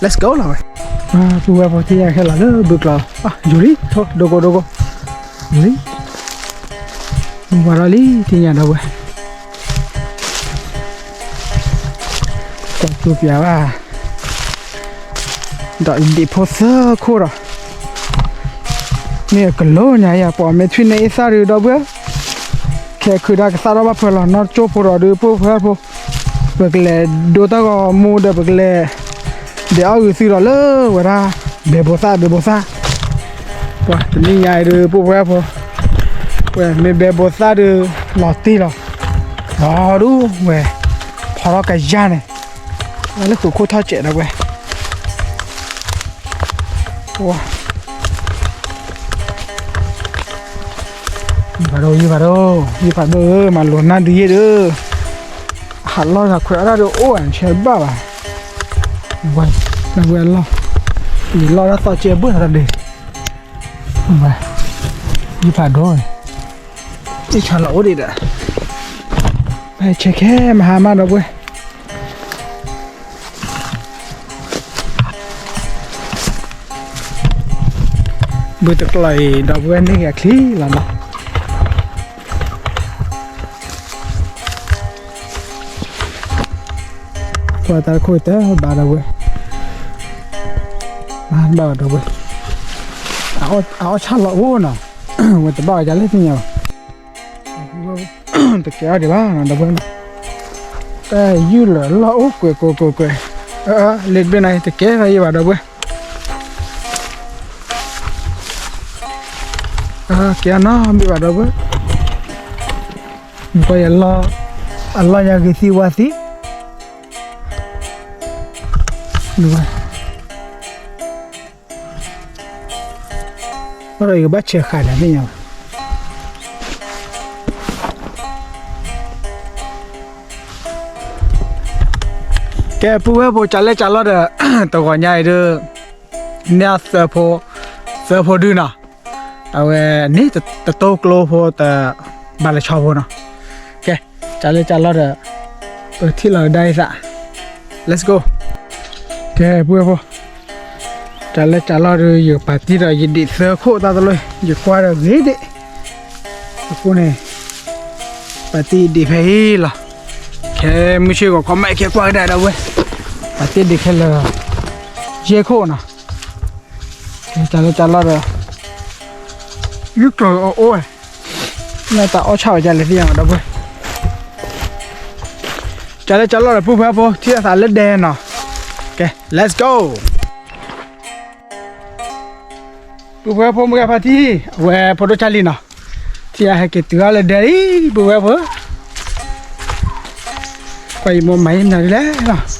let's go လီၤဝဲ ပုၢ်ဝဲၢ်ဖိ ထံၣ်ယၤဟဲလီၤလၢဘုကျိး ယူၤလံ ထိၣ် ဒိကိးဒိကိး ယူၤလံ မုၢ်ဝါထီၣ်လံ ထံၣ်ညါ ဒီပုၢ်ဝဲၢ် ကွၢ်ကၠူပၠးဘၣ် ဒီးဒ့ၣ်ဖိသၢခိၣ်ဒီး မ့ၢ်အကလိညါယၤ ပှၤမ့ၢ်ထွံၣ်န့ၢ်အ့ၣ်သၣ်ဒုး ဒီပုၢ်ဝဲၢ် ခဲခုဒါကသၣ်ထီၣ်ဘၣ်ဖၢလီၤ နီၢ်ကၠိဖိဒီးဒုး ပုၢ်ဝဲၢ်ဖိ ပကလဲၤဒိတၢ်ဂီၤမူဒီး ပကလဲၤ ဒဲးအီၣ်ဂုာ်သုဒီးလၢဝဲဒၣ် ဘဲဘိသၣ် ဘဲဘိသၣ် ပှၤတနံၤညါအံၤဒုး ပုၢ်ဝဲၢ်ဖိ, ဝဲမ့ၢ်ဘဲဘိသၣ်ဒုး လီၤတံၢ်လီၤ, ဒီဒူၣ်ဝဲ, ဖီထီၣ်ကယၢ်န့ၣ်, လၢဃုာ်ခိၣ်ထီၣ်စဲးဒီးဝဲ, ယဖးဒိၣ် ယဖးဒိၣ် ယဖးဒိၣ်ဧၢ, မၤလိာ်နၢ်ဒုးယ့ၣ်ဒီး, ဟးလီၢ်ဂၤခွဲးအီၣ်ဒၣ်ဒီးအိၣ်ဝဲ ဆဲးဘၣ်ဘၣ်, ဝဲ, နဝဲလီၢ်, ယလီၢ်ဒၣ်သီကဲဘၣ်တဒ့, ဝဲ, ယဖးဒိၣ်, ယဆၣ်လီၤအိၣ်ဒံးဒီး, ပဆဲးခဲမဟါမးဒီပုၢ်ဝဲၢ် ဘုတကျီၢ်အံၤ ဒီပုၢ်ဝဲၢ်န့ၢ်က့ၤအချံလီၤနီၤ, ပှၤတၢ်တခိၣ်တဘၣ်ဒီပုၢ်ဝဲၢ်, ဘၣ်ဘၣ်ဒီပုၢ်ဝဲၢ်, အအီၣ်ဆၣ်လီၤအိၣ်နီၤ, ဝဲတဘၣ်ဝဲဒ်လဲၣ်သ့ၣ်ညါဘၣ် တကဲအီၤဒံးဘၣ်နီၤ ဒီပုၢ်ဝဲၢ်နီၤ, တၢ်ယုၢ်လၢာ်လီၢ်အိၣ်ကွဲးကွဲးကွဲးကွဲး, little bit နီၤ တကဲထီၣ်ယံၤဘၣ်ဒီပုၢ်ဝဲၢ်, ကဲအနီၢ်မ့ၢ်ဘၣ်ဒီပုၢ်ဝဲၢ်, နကွၢ်ယလီၢ်, အလီၢ်ညါဂ့ၤသံဝါသံ, ဘၣ်ဒီးယကဘၣ်ဆဲးဃာ်ဒီးသ့ၣ်ညါဘၣ် ကဲ ပုၢ်ဝဲၢ်ဖိ ကၢ်လဲၣ်ကၢ်လီၢ်ဒီး တဂီၤညါအံၤဒုး န့ၢ်သၢဖိ, သၢဖိဒုနီၤ, အဝဲန့ၣ် တတိၢ်ကျိဖိတ ဘၣ်လၢဆီဖိနီၤ, ကဲ ကၢ်လဲၣ်ကၢ်လီၢ်ဒီး ပထံၣ်လီၤကဒါအံၤသး, let's go, ကဲ ပုၢ်ဝဲၢ်ဖိ, ကၢ်လဲၣ်ကၢ်လီၢ်ဒီး ယပာ်တံၢ်ဒီးယဒံးသၢခိၣ်တၢ်တလီၢ် ယကွၢ်ဒီးဂ့ၤဒံး, အဃိန့ၣ် ပာ်တံၢ်ဒံးဖဲအံၤလီၤ, ခဲမုၢ်ဆ့ၣ်ဂီၤခီမး ခဲကွၢ်ကဒါဒီပုၢ်ဝဲၢ်, ပာ်တံၢ်ဒံးခဲလၢာ်, ယဲၢ်ခိၣ်နီၤ, ကၢ်လဲၣ်ကၢ်လီၢ်ဒီး ယုၢ်ကျီၤအီၤအိၣ်ဝဲ, မ့ၢ်တၢ်အီၣ်ဆၣ်ဝဲဒ်လဲၣ်သ့ၣ်ညါဒီပုၢ်ဝဲၢ်, ကၢ်လဲၣ်ကၢ်လီၢ်ဒီး ပုၢ်ဝဲၢ်ဖိ ထံၣ်အသးလၢဒဲနီၤ, ကဲ let's go ပုၢ်ဝဲၢ်ဖိ မုၢ်ဂၤဖါတံၢ် အဝဲဖိဒိၣ်ကၢ်လံနီၤ, ထံၣ်အဟဲက့ၤတုၤအီၤလၢဒဲလံ ပုၢ်ဝဲၢ်ဖိ, ကွၢ်ယမိၢ်မၤယဲၢ်မနုၤဒ်လဲၣ်နီၤ, လၢ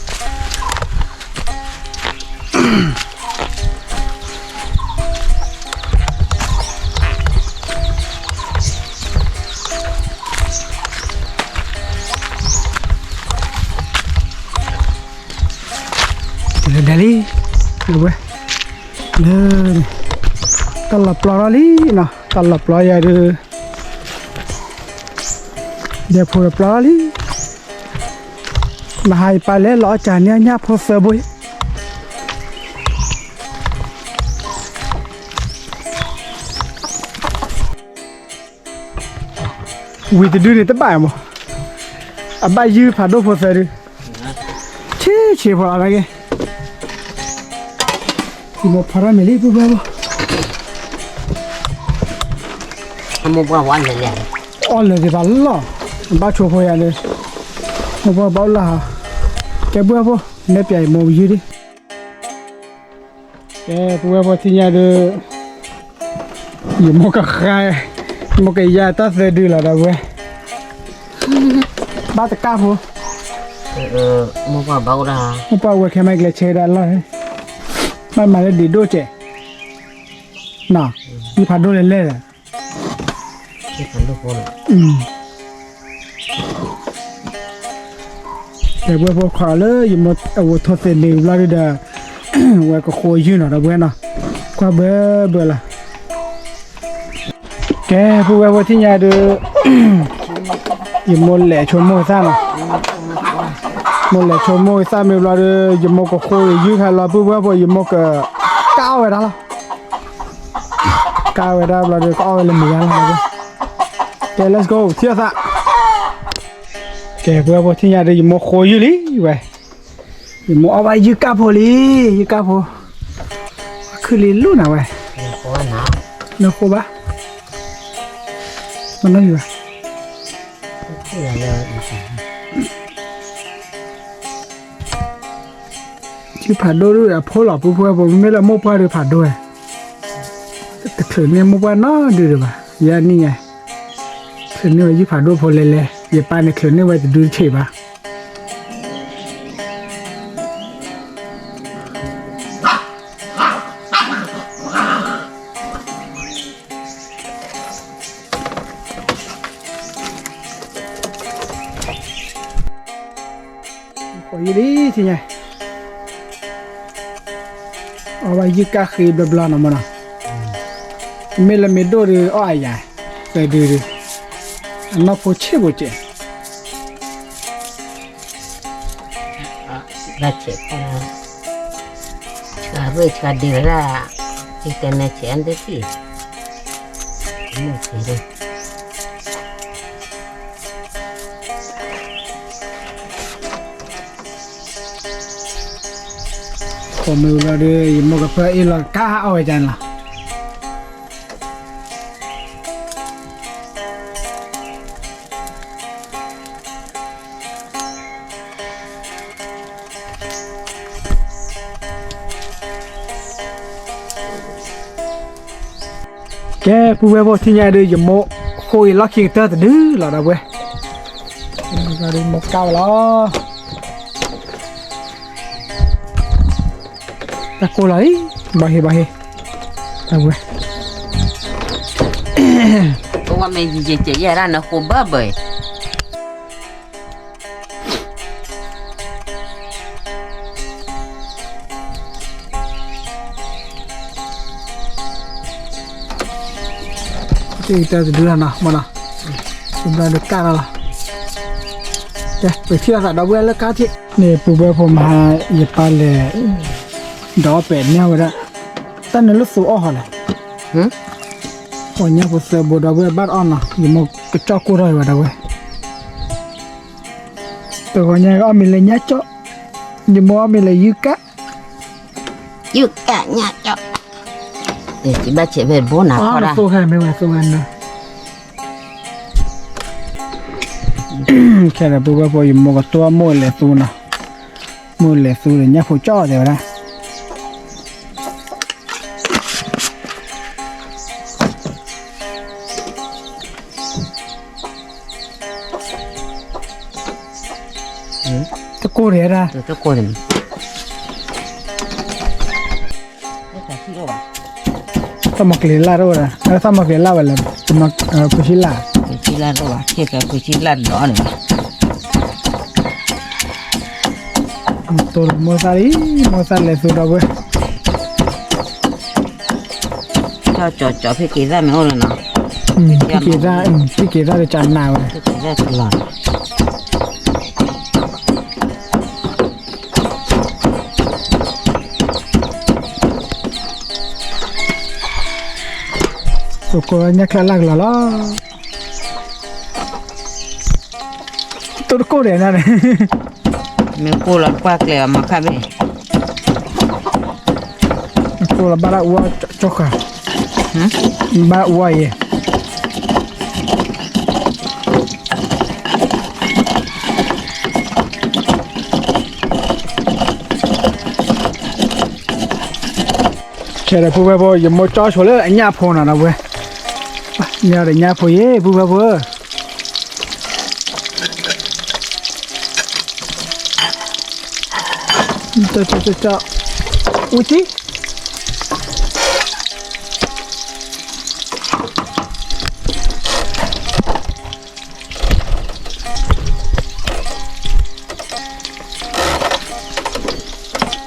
ဒဲလံ, ဝဲ, လၢ, တၢ်လီၤပျီထီၣ်လံနီၤ, တၢ်လီၤပျီယၤဒုး, ဒဲဖိလီၤပျီထီၣ်လံ, မဟါယပၢ်လဲၤလီၤအီၣ်ကၢန့ၢ်ညၣ်ဖိသၢဘိ ဝံၤတဒုန့ၣ် တဘၣ်မး, အဘၣ်ယုၢ်ဖးဒိၣ်ဖိသၢဒု, ဆံးဆံးဖိလီၤနာ်က့, ယမိၢ်ဖီထီၣ်မ့ၤလံ ပုၢ်ဝဲၢ်ဖိ, မိၢ်ပှၢ်ဝဲလဲၤလဲၤ, အီၣ်လဲၤက့ၤသးလီၤ, ဘၣ်ဆိဖိယၤန့ၣ်, မိၢ်ပှၢ်ဘၣ်အိၣ်လၢဟး, ကဲ ပုၢ်ဝဲၢ်ဖိ, နဲပၠးယမိၢ်ယုၢ်ဒံး ကဲ ပုၢ်ဝဲၢ်ဖိ ထံၣ်ညါဒုး, ယမိၢ်ကဃါ, ယမိၢ်ကယါတၢ်သၢဒုလီၤဒီးဝဲ, ဘၣ်တကၢ်ဖိ, မိၢ်ပှၢ်ဘၣ်အိၣ်ဒၣ်, မိၢ်ပှၢ်ဝဲခဲမး ကျဲးဆၢဒၣ်လီၤ, မ့ၢ်မၤလၢဒံးဒိၣ်ကဲး, နီၤ, ယဖးဒိၣ်လဲၤလဲၣ်ဒီး ကဲ ပုၢ်ဝဲၢ်ဖိ ခီလၢ ယမိၢ်အဝဲထိၣ်သ့ၣ်မ့ၢ်ဘျီဒုဒီး, ဝဲကဃိယုၢ်နီၤဒီးဝဲနီၤ, ကွၢ်ဘၢဘၢလီၤ. ကဲ ပုၢ်ဝဲၢ်ဖိ ထံၣ်ညါဒုး, ယမိၢ်လဲၤဆိမိၢ်သၣ်နီၤ, မိၢ်လဲၤဆိမိၢ်သၣ်မ့ၢ်ဘျီဒုး ယမိၢ်ကဃိယုၢ်ဖဲလီၤ ပုၢ်ဝဲၢ်ဖိ ယမိၢ်က ကအီၣ်ဝဲဒၣ်လီၤ. ကဝဲဒၣ်ဘျီဒီး ကအီၣ်ဝဲလၢမုၢ်ဂၤလီၤ. ကဲ let's go ထံၣ်အသး. ကဲ ပုၢ်ဝဲၢ်ဖိ ထံၣ်ညါဒီး ယမိၢ်ဃိယုၢ်လံဝဲ, ယမိၢ်အီၣ်ဘၣ်ယုၢ်ကၢ်ဖိလံ, ယုၢ်ကၢ်ဖိ, အခုလံလူနၤဝဲ, နဃိဘၣ်, မနီၢ်ယဘၣ် ယုၢ်ဖးဒိၣ်ဒုးအဖိလီၤ ပုၢ်ဝဲၢ်ဖိ, မ့မ့ၢ်လၢမိၢ်ပှၢ်ဒုးဖးဒိၣ်ဝဲ, တ တချုးန့ၢ်မိၢ်ပှၢ်နီတဒုဒံးဘၣ်, ယဲန့ၣ်ညါ, ချုးန့ၢ်ဝဲယုၢ်ဖးဒိၣ်ဖိလဲၤလဲၤ, ယပၢ်န့ၣ်ချုးန့ၢ်ဝဲတဒုတဆံးဘၣ်. ဃိးယံာ်လံထံၣ်ညါ, အီၣ်ဘၣ်ယုၢ်ကၣ်ဃ့ဘျီဘျီနီၤမ့ၢ်နီၤ, မ့ၢ်လၢမ့ၢ်ဒိၣ်ဒီးအီၣ်အယၤ, သၢဒုဒီး, အနီၢ်ဖိဆ့ၣ်ဖိကဲး ဘၣ်ဆဲး, ဆှါဝဲဆှါဒုးရၣ်, ယတဲနဲဆဲးအါဒၢးထံၣ်, မုၢ်ဆံးဒၢး ခိၣ်မ့ၢ်ဝံၤလီၤဒီး ယမိၢ်ကဖၢအ့ၣ်လီၤကါအီၣ်ဝဲဒၣ်န့ၣ်လီၤ. ကဲ ပုၢ်ဝဲၢ်ဖိ ထံၣ်ညါဒုး ယမိၢ်ဃိအံၤလီၢ်ခံကတၢၢ်တဒုလီၤ ဒီပုၢ်ဝဲၢ်, မိၢ်ကါဝဲလီၤ, တၢ်ကိၢ်လီၤအံၤ, ဘၣ်ဟ့ၣ်ဘၣ်ဟ့ၣ်, ဒီပုၢ်ဝဲၢ်, ပဝဲမ့ၢ်ယံာ်ယံာ်ကဲးယဲၢ်ဒၣ်နဃိဘၢဘၢအံၤ တၢ်တဒုလီၤနီၤ မ့ၢ်နီၤ, တဘျီဒီးကၢ်လီၤလီၤ, ကဲ ပထံၣ်လိာ်သးဒီပုၢ်ဝဲၢ်လၢကါထံၣ်န့ၣ် ပုၢ်ဝဲၢ်ဖိမဟါ ယပၢ်လဲၤ ဒီးအီၣ်ပဲာ်န့ၢ်ဝဲဒၣ်, တၢ်နုာ်လၢသူအီၣ်ဟီလဲၣ်, ပှၤညၣ်ဖိသၢဘိဒီပုၢ်ဝဲၢ်ဘၣ်တအီၣ်နီၤ ယမိၢ်ကကၠီၣ်ကိၢ်ထီၣ်အံၤဝဲဒီပုၢ်ဝဲၢ်, တဂီၤညါအီၣ်မ့ၤလၢညၣ်ကၠီၣ်, ယမိၢ်အီၣ်မ့ၤလၢယုၢ်ကၣ်, ယုၢ်ကၣ်ညၣ်ကၠီၣ်, ဘၣ်ဆဲးဖဲဘိနၤခီဒၣ်, သိၣ်ဟဲမ့ၢ်ဝဲသိၣ်ဝဲနၢ, ခဲဒီးပုၢ်ဝဲၢ်ဖိ ယမိၢ်ကတိၢ်မိၢ်လဲၤသူနီၤ, မိၢ်လဲၤသူဒီးညၣ်ဖိကၠီၣ်တဲဝဲဒၣ် တကိၢ်ဒံးဒၣ်, သးမီၤကျ့ၤလၢ်တအိၣ်ဒၣ်, သးမီၤကျ့ၤလၢ်ဝဲလဲၣ်, ဖုဆံလၢ်, ဖုဆံလၢ်တအိၣ်ဘၣ်, ဖုဆံလၢ်ဒီးန့ၣ်, တိၢ်လီၤမိၢ်သၣ်လံ, မိၢ်သၣ်လဲၤသူဒီပုၢ်ဝဲၢ် ကၠီကၠီဖံးက့ၤသၣ်မ့ၢ်အိၣ်လီၤနီၤ, ဖံးက့ၤသၣ်, ဖံးက့ၤသၣ်ဒီးကနၣ်ဝဲ, သကိးညၣ်ချၢလၢ်ကလီၤလီၤ, တိၢ်တကိၢ်ဒံးန့ၣ်, မ့ၢ်ကိၢ်လီၤတပှၢ်ကျဲအီၤမၤခါဘ့ၣ် ကိၢ်လီၤဘၣ်ဒၣ်အူအီၣ်ကၠီဃာ်, ဘၣ်အူအီၣ်ယဲ, ခဲဒီးပုၢ်ဝဲၢ်ဖိ ယမိၢ်ကၠီဆိလၢအညၣ်ဖိနီၤဒီပုၢ်ဝဲၢ်, ညၣ်ဒီးညၣ်ဖိယဲ ပုၢ်ဝဲၢ်ဖိဧၢ ကၠီကၠီကၠီ, ဝံၤတံၢ်,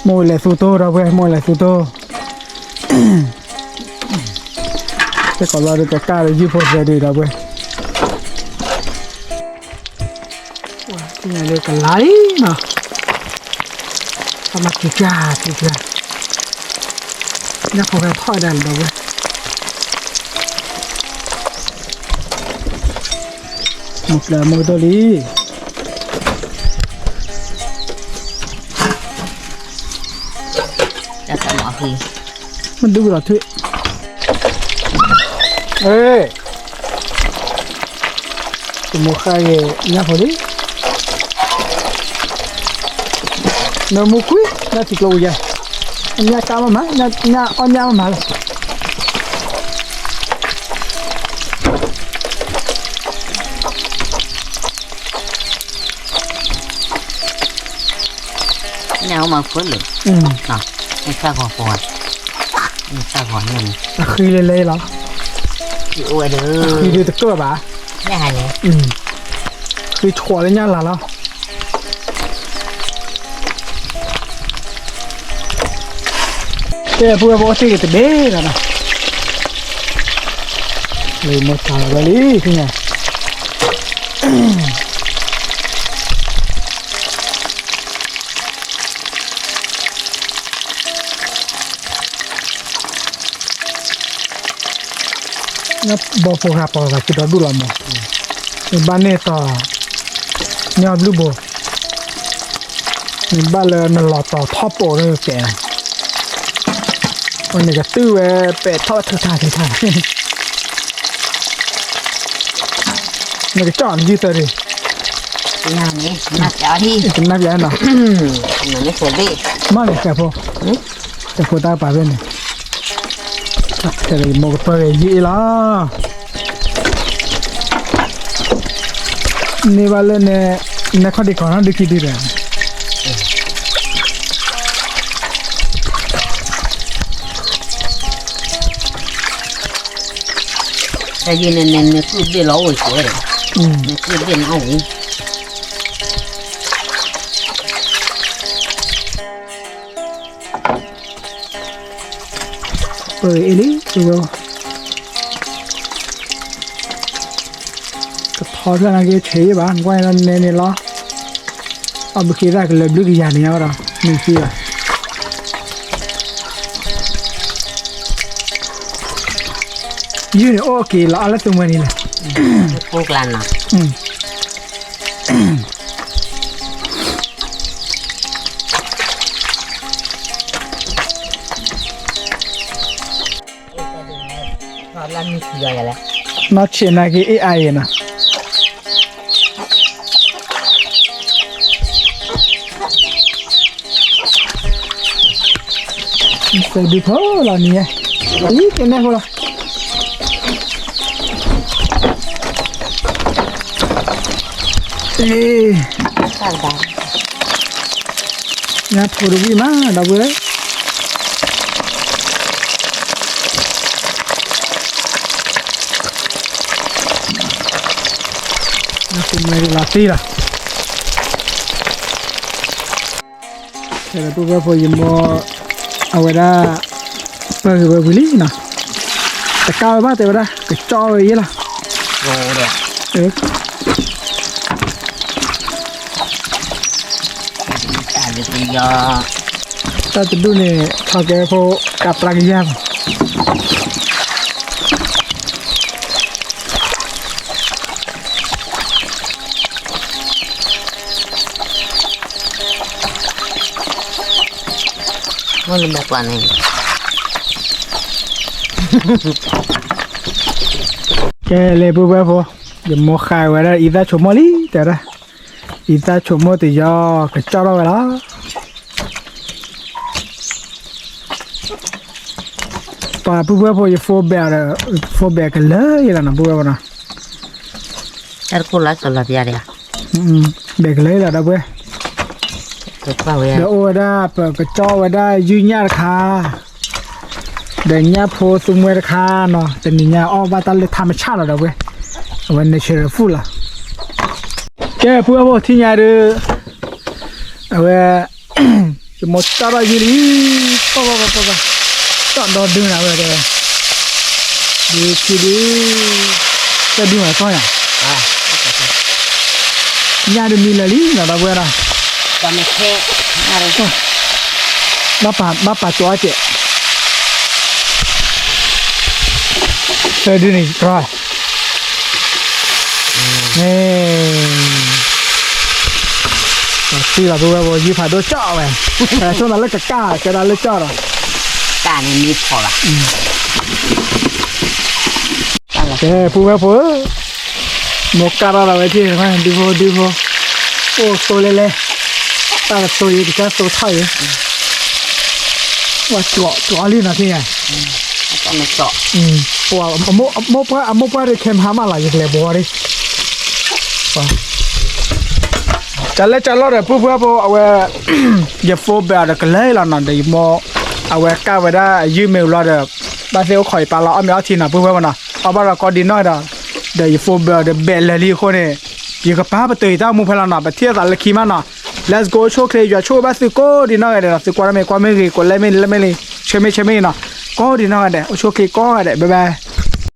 မိၢ်လဲၤသူတိၢ်ဒီပုၢ်ဝဲၢ် မိၢ်လဲၤသူတိၢ်, စ့ၢ်ကီးလီၤဒီးကကၢ်ဒီးယုၢ်ဖိသၢဒုဒီပုၢ်ဝဲၢ် သ့ၣ်ညါလၢကလါလံနီၤ, သးမၤက့ၤကၢ်က့ၤကၢ်, ညၣ်ဖိကထီၣ်ဒၣ်လီၤဒီပုၢ်ဝဲၢ်, မိၢ်ကျဲမိၢ်ကတိၢ်လံ, မ့ၢ်ဒုးလီၤထွံၣ်, တမိၢ်ဃၢ်ဂ့ၤညၣ်ဖိလံ, နမိၢ်ကွံာ် ညၣ်ထံကျိဝံၤယဲ, ညၣ်ကါမးမး, ညၣ်အီၣ်ညၣ်မးမးလီၤ. မၤဖိလၢာ်, တၢ်ဂီၤဖိ, တၢ်ဂီၤန့ၣ်, အဃံလဲၤလဲၤလီၤ, အဃံဒုးတကၢၣ်ဘၣ်, ဃံဆှီလၢညၣ်လၤလီၤ. ကဲ ပုၢ်ဝဲၢ်ဖိ အိၣ်တ့ၢ်က့ၤတဘ့ၣ်လီၤနီၤ, လၢမိၢ်တၢ်လီၤဝဲလံ သ့ၣ်ညါ ဘီဖိဂၤပီၤသးစုဒီဒူၣ်လီၤမး, နဘၣ်န့ၢ်တီၤ ညီဘျုးဘိ, နဘၣ်လၢနလီၤတီၤထီၣ်ပိာ်လၢကဲ, နကတုၢ်ဝဲပဲာ်ထီၣ်ထုးထါထုးထါ, နကကၠီၣ်နယုၢ်သၢဒံး, ကနၣ်ပျးနီၤ, မ့ၢ်န့ၣ် စဲးဖိ, စဲးဖိတၢ်ပာ်ဖဲန့ၣ်, မိၢ်ကပၢၢ်ဂ့ၤယုၢ်အ့ၣ်လီၤ. န့ၢ်ဘၣ်လၢန့ၣ်, နဲခီၣ်ဒံးကီၢ်နီၣ်ဒုးခံဒုဒီး, တၢ်ယုၢ်န့ၣ်န့ၣ် နကုၢ်ဘ့ၣ်လီၤအိၣ်ကဲ, နကုၢ်ဘ့ၣ်န့ၣ်အိၣ်ဝံၤ ပၢၢ်အ့ၣ်လံ, ကထီထၢၣ်နာ်က့ဆဲးယံၣ်ဘၣ်, ကွၢ်န့ၣ်လီၤနဲန့ၣ်လီၤ, အီၣ်ဘုခ့သၣ်ကလၢၤဘျုးကယၤန့ၣ်ညါဝဲဒီး, မ့ၢ်သံဘၣ်, ယုၢ်န့ၣ်အိၣ်က့ၤလီၤအါလၢသုးမွဲနံၤလဲၣ်, ပူကျါနီၤ နီၢ်ဆံးနာ်က့အ့ၣ်အါအံၤနီၤ, သၢဒုဖိလီၤနံၤ, အံၤကနဲဖိလီၤ ညါဖိတဝံၣ်မး ဒီပုၢ်ဝဲၢ်, ညါဖိမ့ၢ်လီၤသံလီၤ, ပုၢ်ဝဲၢ်ဖိ ယမိၢ်အဝဲဒၣ် ပၢၢ်ဂ့ၤဝဲဝံၤလံနီၤ, တကးဝဲဘၣ်တဲဝဲဒၣ် ကကၠီၣ်ဝဲယဲလီၤ, တၢ်တဒူၣ်န့ၣ် ထီၣ်ကဲဖိ ကးပျၢ်ကယၢ်လီၤ မ့ၢ်လၢမဲာ်ကွၢ်န့ၣ်, ကဲလၢပုၢ်ဝဲၢ်ဖိ, ယမိၢ်ဃာ်ဝဲဒၣ်အံသၣ်ဆိမိၣ်လံ တဲဝဲဒၣ်, အံသၣ်ဆိမိၣ်တယီၤ ကကၠီၣ်ထီၣ်ဝဲလီၤ. ပှၤပုၢ်ဝဲၢ်ဖိ ယ phone ဘဲၣ်ဒီး phone ဘဲၣ်ကလၢာ်ယဲလီၤနီၤ ပုၢ်ဝဲၢ်ဖိနီၤ, တၢ်တခိၣ်လၢစီၤလီၤပျါဒံးဧါ, ဘဲၣ်ကလၢာ်လီၤ ဒီပုၢ်ဝဲၢ်, ဒီးအိၣ်ဝဲဒၣ် ပကကၠီၣ်ဝဲဒၣ်ယုၢ်ညၣ်တခါ, ဒီးညၣ်ဖိသူမှဲတခါနီၤ, တနံၤညါအီၣ်ဘၣ်တၢ်လၢထါမဆၣ်လီၤ ဒီပုၢ်ဝဲၢ်, အဝဲ natural food လီၤ. ကဲ ပုၢ်ဝဲၢ်ဖိ ထံၣ်ညါဒုး, အဝဲ ယမိၢ်ကၠီၣ်ထီၣ်ယုၢ်လံ, ပီၢ်ပီၢ်ပီၢ်ပီၢ်, ကၠီၣ်ဒီဒုနၤဝဲတဲ, ဒုးခံဒု, တၢ်ဒုးမးကၠီၣ်ယၤ, ညၣ်ဒုးမံလၢာ်လံနီၤ ဒီပုၢ်ဝဲၢ်ဒီး, ဘၣ်ပာ်ကၠီၣ်အီၣ်ကဲး, တၢ်ဒုးန့ၣ်တြီ န့ၣ်, သံလီၤ ပုၢ်ဝဲၢ်ဖိ ယုၢ်ဖးဒိၣ်ကၠီၣ်ဝဲ, ဆိကမိၣ်လၢကကၢ် ကဲဒၣ်လၢကၠီၣ်ဒီး, ကၢ်န့ၣ်မံဖီၣ်လီၤ, ကဲ ပုၢ်ဝဲၢ်ဖိဧၢ, မိၢ်ကၢ်ထီၣ်လီၤဝဲထံၣ် ဒုဖိဒုဖိ, အိၣ်သိလဲလဲ, တၢ်ကသိယံၤ ကစၢ်သိထီၣ်ယံၤ, ဝဲတြီတြီလံနီၤ ထံၣ်ညါ ပှၤ အမိၢ်ပှၢ် အမိၢ်ပှၢ်ဒီး ခဲမဟါမးလီၤ ယကလဲၤဘှီဒံး, ပှၤ တၢ်လၢကၢ်လီၢ်ဒီး ပုၢ်ဖိဖိ အဝဲ ယ phone bill ဒီးကလၢလီၤနီၤ, ဒီးယမိၢ် အဝဲကၢ်ဝဲဒၣ်ယုၢ်မ့ၢ်ဝံၤလီၤဒီး ဘၣ်သ့ၣ်အိၣ်ခိးယပၢ်လီၤ အီၣ်မ့ၤအီထံနီၤ ပုၢ်ဖိဖိနီၤ, အီၣ်ဘၣ်ဒီးကိးဒံနီၢ်ဂၤဒဲး, ဒီးယ phone bill ဒီးဘဲးလၢာ်လံအဃိန့ၣ် ယကပာ်ပတုာ်ယတၢ်အိၣ်မူဖဲလီၤနီၤ, ပထံၣ်အသးလၢခံမးနီၤ, let's go အိၣ်ဆူၣ်အိၣ်ချ့ ယွၤဆိၣ်ဂ့ၤဘၣ်သုကိးဒံနီၢ်ဂၤဒဲးနီၤ, သုကွၢ်တၢ်မ့ၢ်ကွၢ်မ့ၢ်ဂ့ၤ ကွၢ်လဲၣ်မ့ၢ်လဲၣ်မ့ၢ်လံ, ဆၢမ့ၢ်ဆၢမ့ၢ်ဂ့ၤနီၤ, ကိးဒံနီၢ်ဂၤဒဲး အိၣ်ဆူၣ်အိၣ်ချ့ကိးဂၤဒဲး bye bye.